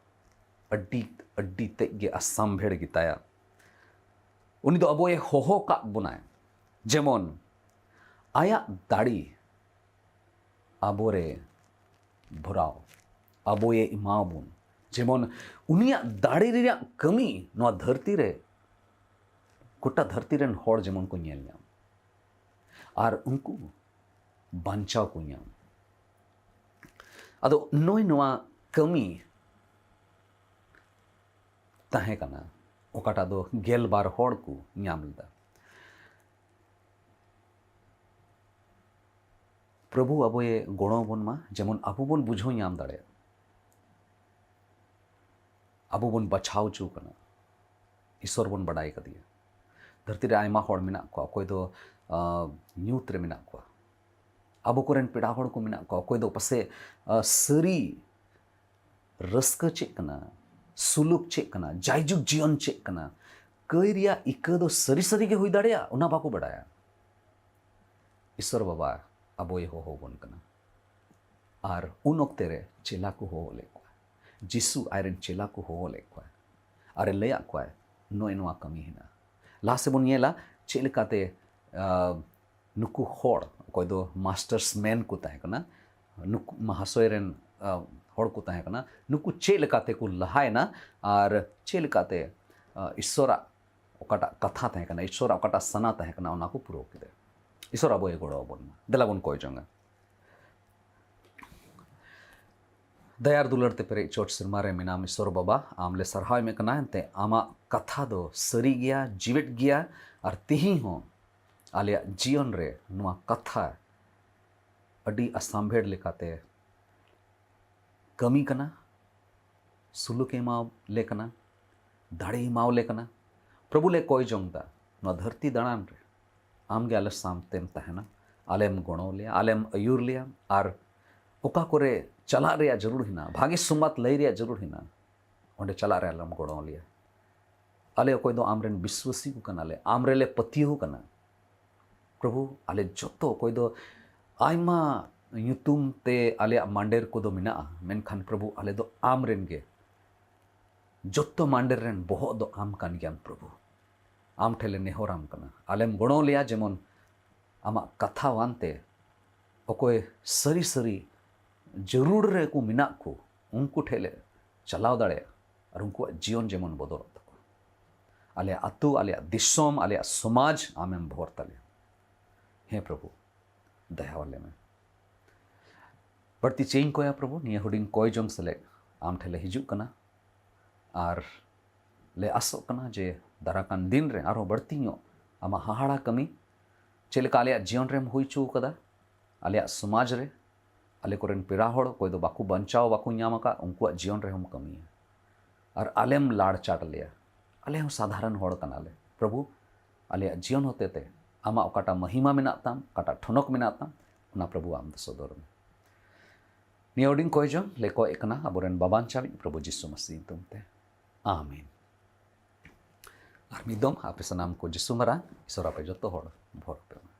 ᱟᱹᱰᱤ, ᱟᱹᱰᱤ ᱛᱮᱫ ᱜᱮ ᱟᱥᱟᱢᱵᱷᱮᱲ ᱜᱮᱛᱟᱭᱟ᱾ ᱩᱱᱤ ᱫᱚ ᱟᱵᱚᱭ ᱦᱚᱦᱚ ᱠᱟᱜ ᱵᱚᱱᱟᱭ, ᱡᱮᱢᱚᱱ ᱟᱭᱟᱜ ᱫᱟᱲᱮ ᱟᱵᱚᱨᱮ ᱵᱷᱚᱨᱟᱣ, ᱟᱵᱚᱭᱮ ᱮᱢᱟᱵᱚᱱ, ᱡᱮᱢᱚᱱ ᱩᱱᱤᱭᱟᱜ ᱫᱟᱲᱮ ᱨᱮᱭᱟᱜ ᱠᱟᱹᱢᱤ ᱱᱚᱣᱟ ᱫᱷᱟᱹᱨᱛᱤ ᱨᱮ, ᱜᱚᱴᱟ ᱫᱷᱟᱹᱨᱛᱤ ᱨᱮᱱ ᱦᱚᱲ ᱡᱮᱢᱚᱱ ᱠᱚ ᱧᱮᱞ ᱧᱟᱢ ᱟᱨ ᱩᱱᱠᱩ ᱵᱟᱧᱪᱟᱣ ᱠᱚ ᱧᱟᱢ᱾ ᱟᱫᱚ ᱱᱚᱜᱼᱚᱭ ᱱᱚᱣᱟ ᱠᱟᱹᱢᱤ ᱛᱟᱦᱮᱸ ᱠᱟᱱᱟ, ᱚᱠᱟᱴᱟᱜ ᱫᱚ ᱜᱮᱞ ᱵᱟᱨ ᱦᱚᱲ ᱠᱚ ᱧᱟᱢ ᱞᱮᱫᱟ᱾ ᱯᱨᱚᱵᱷᱩ ᱟᱵᱚᱭᱮ ᱜᱚᱲᱚ ᱟᱵᱚᱱ ᱢᱟ, ᱡᱮᱢᱚᱱ ᱟᱵᱚ ᱵᱚᱱ ᱵᱩᱡᱷᱟᱹᱣ ᱧᱟᱢ ᱫᱟᱲᱮᱭᱟᱜ, ᱟᱵᱚ ᱵᱚᱱ ᱵᱟᱪᱷᱟᱣ ᱦᱚᱪᱚ ᱠᱟᱱᱟ᱾ ᱤᱥᱚᱨ ᱵᱚᱱ ᱵᱟᱰᱟᱭ ᱠᱟᱫᱮᱭᱟ᱾ ᱫᱷᱟᱹᱨᱛᱤ ᱨᱮ ᱟᱭᱢᱟ ᱦᱚᱲ ᱢᱮᱱᱟᱜ ᱠᱚᱣᱟ, ᱚᱠᱚᱭ ᱫᱚ ᱟᱸ, ᱧᱩᱛ ᱨᱮ ᱢᱮᱱᱟᱜ ᱠᱚᱣᱟ, ᱟᱵᱚ ᱠᱚᱨᱮᱱ ᱯᱮᱲᱟ ᱦᱚᱲ ᱠᱚ ᱢᱮᱱᱟᱜ ᱠᱚᱣᱟ, ᱚᱠᱚᱭ ᱫᱚ ᱯᱟᱥᱮ ᱟᱸ, ᱥᱟᱹᱨᱤ ᱨᱟᱹᱥᱠᱟᱹ ᱪᱮᱫ ᱠᱟᱱᱟ, ᱥᱩᱞᱩᱠ ᱪᱮᱫ ᱠᱟᱱᱟ, ᱡᱟᱭᱡᱩᱜᱽ ᱡᱤᱭᱚᱱ ᱪᱮᱫ ᱠᱟᱱᱟ, ᱠᱟᱹᱭ ᱨᱮᱭᱟᱜ ᱤᱠᱟᱹ ᱫᱚ ᱥᱟᱹᱨᱤ ᱥᱟᱹᱨᱤ ᱜᱮ ᱦᱩᱭ ᱫᱟᱲᱮᱭᱟᱜᱼᱟ, ᱚᱱᱟ ᱵᱟᱠᱚ ᱵᱟᱰᱟᱭᱟ᱾ ᱤᱥᱚᱨ ᱵᱟᱵᱟ ᱟᱵᱚᱭ ᱦᱚᱦᱚ ᱵᱚᱱ ᱠᱟᱱᱟ᱾ ᱟᱨ ᱩᱱ ᱚᱠᱛᱮ ᱨᱮ ᱪᱮᱞᱟ ᱠᱚ ᱦᱚᱦᱚ ᱞᱮᱫ ᱠᱚᱣᱟ᱾ ᱡᱤᱥᱩ ᱟᱡᱨᱮᱱ ᱪᱮᱞᱟ ᱠᱚ ᱦᱚᱦᱚ ᱞᱮᱫ ᱠᱚᱣᱟ ᱟᱨᱮ ᱞᱟᱹᱭᱟᱫ ᱠᱚᱣᱟ, ᱱᱚᱜᱼᱚᱭ ᱱᱚᱣᱟ ᱠᱟᱹᱢᱤ ᱦᱮᱱᱟᱜᱼᱟ᱾ ᱞᱟᱦᱟ ᱥᱮᱫ ᱵᱚᱱ ᱧᱮᱞᱟ ᱪᱮᱫ ᱞᱮᱠᱟᱛᱮ ᱟᱸ, ᱱᱩᱠᱩ ᱦᱚᱲ, ᱚᱠᱚᱭ ᱫᱚ ᱢᱟᱥᱴᱟᱨᱥ ᱢᱮᱱ ᱠᱚ ᱛᱟᱦᱮᱸ ᱠᱟᱱᱟ, ᱱᱩᱠᱩ ᱢᱟᱦᱟᱥᱚᱭ ᱨᱮᱱ ᱟᱸ, ᱦᱚᱲ ᱠᱚ ᱛᱟᱦᱮᱸ ᱠᱟᱱᱟ, ᱱᱩᱠᱩ ᱪᱮᱫ ᱞᱮᱠᱟᱛᱮ ᱠᱚ ᱞᱟᱦᱟᱭᱮᱱᱟ ᱟᱨ ᱪᱮᱫ ᱞᱮᱠᱟᱛᱮ ᱟᱸ, ᱤᱥᱥᱚᱨᱟᱜ ᱚᱠᱟᱴᱟᱜ ᱠᱟᱛᱷᱟ ᱛᱟᱦᱮᱸ ᱠᱟᱱᱟ, ᱤᱥᱥᱚᱨᱟᱜ ᱚᱠᱟᱴᱟᱜ ᱥᱟᱱᱟ ᱛᱟᱦᱮᱸ ᱠᱟᱱᱟ, ᱚᱱᱟ ᱠᱚ ᱯᱩᱨᱟᱹᱣ ᱠᱮᱫᱟ᱾ ᱤᱥᱥᱚᱨ ᱟᱵᱚᱭ ᱜᱚᱲᱚ ᱟᱵᱚᱱ ᱢᱟ᱾ ᱫᱮᱞᱟ ᱵᱚᱱ ᱠᱚᱭ ᱡᱚᱝᱟ᱾ ᱫᱟᱭᱟᱨ ᱫᱩᱞᱟᱹᱲ ᱛᱮ ᱯᱮᱨᱮᱡ ᱪᱚᱴ ᱥᱮᱨᱢᱟ ᱨᱮ ᱢᱮᱱᱟᱢ ᱤᱥᱥᱚᱨ ᱵᱟᱵᱟ, ᱟᱢ ᱞᱮ ᱥᱟᱨᱦᱟᱣ ᱮᱢᱮ ᱠᱟᱱᱟ᱾ ᱮᱱᱛᱮ ᱟᱢᱟᱜ ᱠᱟᱛᱷᱟ ᱫᱚ ᱥᱟᱹᱨᱤ ᱜᱮᱭᱟ, ᱡᱤᱣᱮᱫ ᱜᱮᱭᱟ, ᱟᱨ ᱛᱤᱦᱤᱧ ᱦᱚᱸ ᱟᱞᱮᱭᱟᱜ ᱡᱤᱭᱚᱱ ᱨᱮ ᱱᱚᱣᱟ ᱠᱟᱛᱷᱟ ᱟᱹᱰᱤ ᱟᱥᱟᱢᱵᱷᱮᱲ ᱞᱮᱠᱟᱛᱮ ᱠᱟᱹᱢᱤ ᱠᱟᱱᱟ, ᱥᱩᱞᱩᱠ ᱮ ᱮᱢᱟᱣ ᱞᱮ ᱠᱟᱱᱟ, ᱫᱟᱲᱮ ᱮᱢᱟᱣ ᱞᱮ ᱠᱟᱱᱟ᱾ ᱯᱨᱚᱵᱷᱩ ᱞᱮ ᱠᱚᱭ ᱡᱚᱝ ᱫᱟ, ᱱᱚᱣᱟ ᱫᱷᱟᱹᱨᱛᱤ ᱫᱟᱬᱟᱱ ᱨᱮ ᱟᱢ ᱜᱮ ᱟᱞᱮ ᱥᱟᱶᱛᱮᱢ ᱛᱟᱦᱮᱱᱟ, ᱟᱞᱮᱢ ᱜᱚᱲᱚ ᱞᱮᱭᱟ, ᱟᱞᱮᱢ ᱟᱹᱭᱩᱨ ᱞᱮᱭᱟ, ᱟᱨ ᱚᱠᱟ ᱠᱚᱨᱮ ᱪᱟᱞᱟᱜ ᱨᱮᱭᱟᱜ ᱡᱟᱹᱨᱩᱲ ᱦᱮᱱᱟᱜᱼᱟ, ᱵᱷᱟᱜᱮ ᱥᱚᱢᱵᱟᱫ ᱞᱟᱹᱭ ᱨᱮᱭᱟᱜ ᱡᱟᱹᱨᱩᱲ ᱦᱮᱱᱟᱜᱼᱟ, ᱚᱸᱰᱮ ᱪᱟᱞᱟᱜ ᱨᱮ ᱟᱞᱮᱢ ᱜᱚᱲᱚ ᱞᱮᱭᱟ᱾ ᱟᱞᱮ ᱚᱠᱚᱭ ᱫᱚ ᱟᱢᱨᱮᱱ ᱵᱤᱥᱣᱟᱹᱥᱤ ᱠᱚ ᱠᱟᱱᱟᱞᱮ, ᱟᱢ ᱨᱮᱞᱮ ᱯᱟᱹᱛᱭᱟᱹᱣ ᱠᱟᱱᱟ᱾ ᱯᱨᱚᱵᱷᱩ, ᱟᱞᱮ ᱡᱚᱛᱚ ᱚᱠᱚᱭ ᱫᱚ ᱟᱭᱢᱟ ᱧᱩᱛᱩᱢ ᱛᱮ ᱟᱞᱮᱭᱟᱜ ᱢᱟᱱᱰᱮᱨ ᱠᱚᱫᱚ ᱢᱮᱱᱟᱜᱼᱟ, ᱢᱮᱱᱠᱷᱟᱱ ᱯᱨᱚᱵᱷᱩ, ᱟᱞᱮ ᱫᱚ ᱟᱢ ᱨᱮᱱ ᱜᱮ᱾ ᱡᱚᱛᱚ ᱢᱟᱱᱰᱮᱨ ᱨᱮᱱ ᱵᱚᱦᱚᱜ ᱫᱚ ᱟᱢ ᱠᱟᱱ ᱜᱮᱭᱟᱢ ᱯᱨᱚᱵᱷᱩ᱾ ᱟᱢ ᱴᱷᱮᱱ ᱞᱮ ᱱᱮᱦᱚᱨᱟᱢ ᱠᱟᱱᱟ, ᱟᱞᱮᱢ ᱜᱚᱲᱚ ᱞᱮᱭᱟ, ᱡᱮᱢᱚᱱ ᱟᱢᱟᱜ ᱠᱟᱛᱷᱟ ᱟᱱᱛᱮ ᱚᱠᱚᱭ ᱥᱟᱹᱨᱤ ᱥᱟᱹᱨᱤ ᱡᱟᱹᱨᱩᱲ ᱨᱮᱠᱚ ᱢᱮᱱᱟᱜ ᱠᱚ, ᱩᱱᱠᱩ ᱴᱷᱮᱱ ᱞᱮ ᱪᱟᱞᱟᱣ ᱫᱟᱲᱮᱭᱟᱜᱼᱟ ᱟᱨ ᱩᱱᱠᱩᱣᱟᱜ ᱡᱤᱭᱚᱱ ᱡᱮᱢᱚᱱ ᱵᱚᱫᱚᱞᱚᱜ ᱛᱟᱠᱚ᱾ ᱟᱞᱮᱭᱟᱜ ᱟᱹᱛᱩ, ᱟᱞᱮᱭᱟᱜ ᱫᱤᱥᱚᱢ, ᱟᱞᱮᱭᱟᱜ ᱥᱚᱢᱟᱡᱽ ᱟᱢᱮᱢ ᱵᱷᱚᱨ ᱛᱟᱞᱮᱭᱟ᱾ ᱦᱮᱸ ᱯᱨᱚᱵᱷᱩ, ᱫᱟᱭᱟᱣᱟᱞᱮ ᱢᱮ᱾ ᱵᱟᱹᱲᱛᱤ ᱪᱮᱫ ᱤᱧ ᱠᱚᱭᱟ ᱯᱨᱚᱵᱷᱩ, ᱱᱤᱭᱟᱹ ᱦᱩᱰᱤᱧ ᱠᱚᱭ ᱡᱚᱝ ᱥᱮᱞᱮᱫ ᱟᱢ ᱴᱷᱮᱱ ᱞᱮ ᱦᱤᱡᱩᱜ ᱠᱟᱱᱟ ᱟᱨ ᱞᱮ ᱟᱥᱚᱜ ᱠᱟᱱᱟ ᱡᱮ ᱫᱟᱨᱟ ᱠᱟᱱ ᱫᱤᱱ ᱨᱮ ᱟᱨᱦᱚᱸ ᱵᱟᱹᱲᱛᱤ ᱧᱚᱜ ᱟᱢᱟᱜ ᱦᱟᱦᱟᱲᱟ ᱠᱟᱹᱢᱤ ᱪᱮᱫ ᱞᱮᱠᱟ ᱟᱞᱮᱭᱟᱜ ᱡᱤᱭᱚᱱ ᱨᱮᱢ ᱦᱩᱭ ᱦᱚᱪᱚ ᱠᱟᱫᱟ, ᱟᱞᱮᱭᱟᱜ ᱥᱚᱢᱟᱡᱽ ᱨᱮ, ᱟᱞᱮ ᱠᱚᱨᱮᱱ ᱯᱮᱲᱟ ᱦᱚᱲ ᱚᱠᱚᱭ ᱫᱚ ᱵᱟᱠᱚ ᱵᱟᱧᱪᱟᱣ, ᱵᱟᱠᱚ ᱧᱟᱢ ᱟᱠᱟᱫ, ᱩᱱᱠᱩᱣᱟᱜ ᱡᱤᱭᱚᱱ ᱨᱮᱦᱚᱸᱢ ᱠᱟᱹᱢᱤᱭᱟ᱾ ᱟᱨ ᱟᱞᱮᱢ ᱞᱟᱲ ᱪᱟᱰ ᱞᱮᱭᱟ, ᱟᱞᱮ ᱦᱚᱸ ᱥᱟᱫᱷᱟᱨᱚᱱ ᱦᱚᱲ ᱠᱟᱱᱟᱞᱮ᱾ ᱯᱨᱚᱵᱷᱩ, ᱟᱞᱮᱭᱟᱜ ᱡᱤᱭᱚᱱ ᱦᱚᱛᱮᱛᱮ ᱟᱢᱟᱜ ᱚᱠᱟᱴᱟᱜ ᱢᱚᱦᱤᱢᱟ ᱢᱮᱱᱟᱜ ᱛᱟᱢ, ᱚᱠᱟᱴᱟᱜ ᱴᱷᱚᱱᱚᱠ ᱢᱮᱱᱟᱜ ᱛᱟᱢ, ᱚᱱᱟ ᱯᱨᱚᱵᱷᱩ ᱟᱢ ᱫᱚ ᱥᱚᱫᱚᱨ ᱢᱮ᱾ ᱱᱤᱭᱟᱹ ᱦᱩᱰᱤᱧ ᱠᱚᱭ ᱡᱚᱝ ᱞᱮ ᱠᱚᱭᱮᱫ ᱠᱟᱱᱟ ᱟᱵᱚᱨᱮᱱ ᱵᱟᱵᱟᱱ ᱪᱟᱵᱤᱡ ᱯᱨᱚᱵᱷᱩ ᱡᱤᱥᱩ ᱢᱟᱥᱤ ᱧᱩᱛᱩᱢ ᱛᱮ᱾ ᱟᱢᱮᱱ᱾ ᱟᱨ ᱢᱤᱫ ᱫᱚᱢ ᱟᱯᱮ ᱥᱟᱱᱟᱢ ᱠᱚ ᱡᱤᱥᱩ ᱢᱟᱨᱟᱝ ᱤᱥᱚᱨ ᱟᱯᱮ ᱡᱚᱛᱚ ᱦᱚᱲ ᱵᱷᱚᱨ ᱯᱮ ᱢᱟ᱾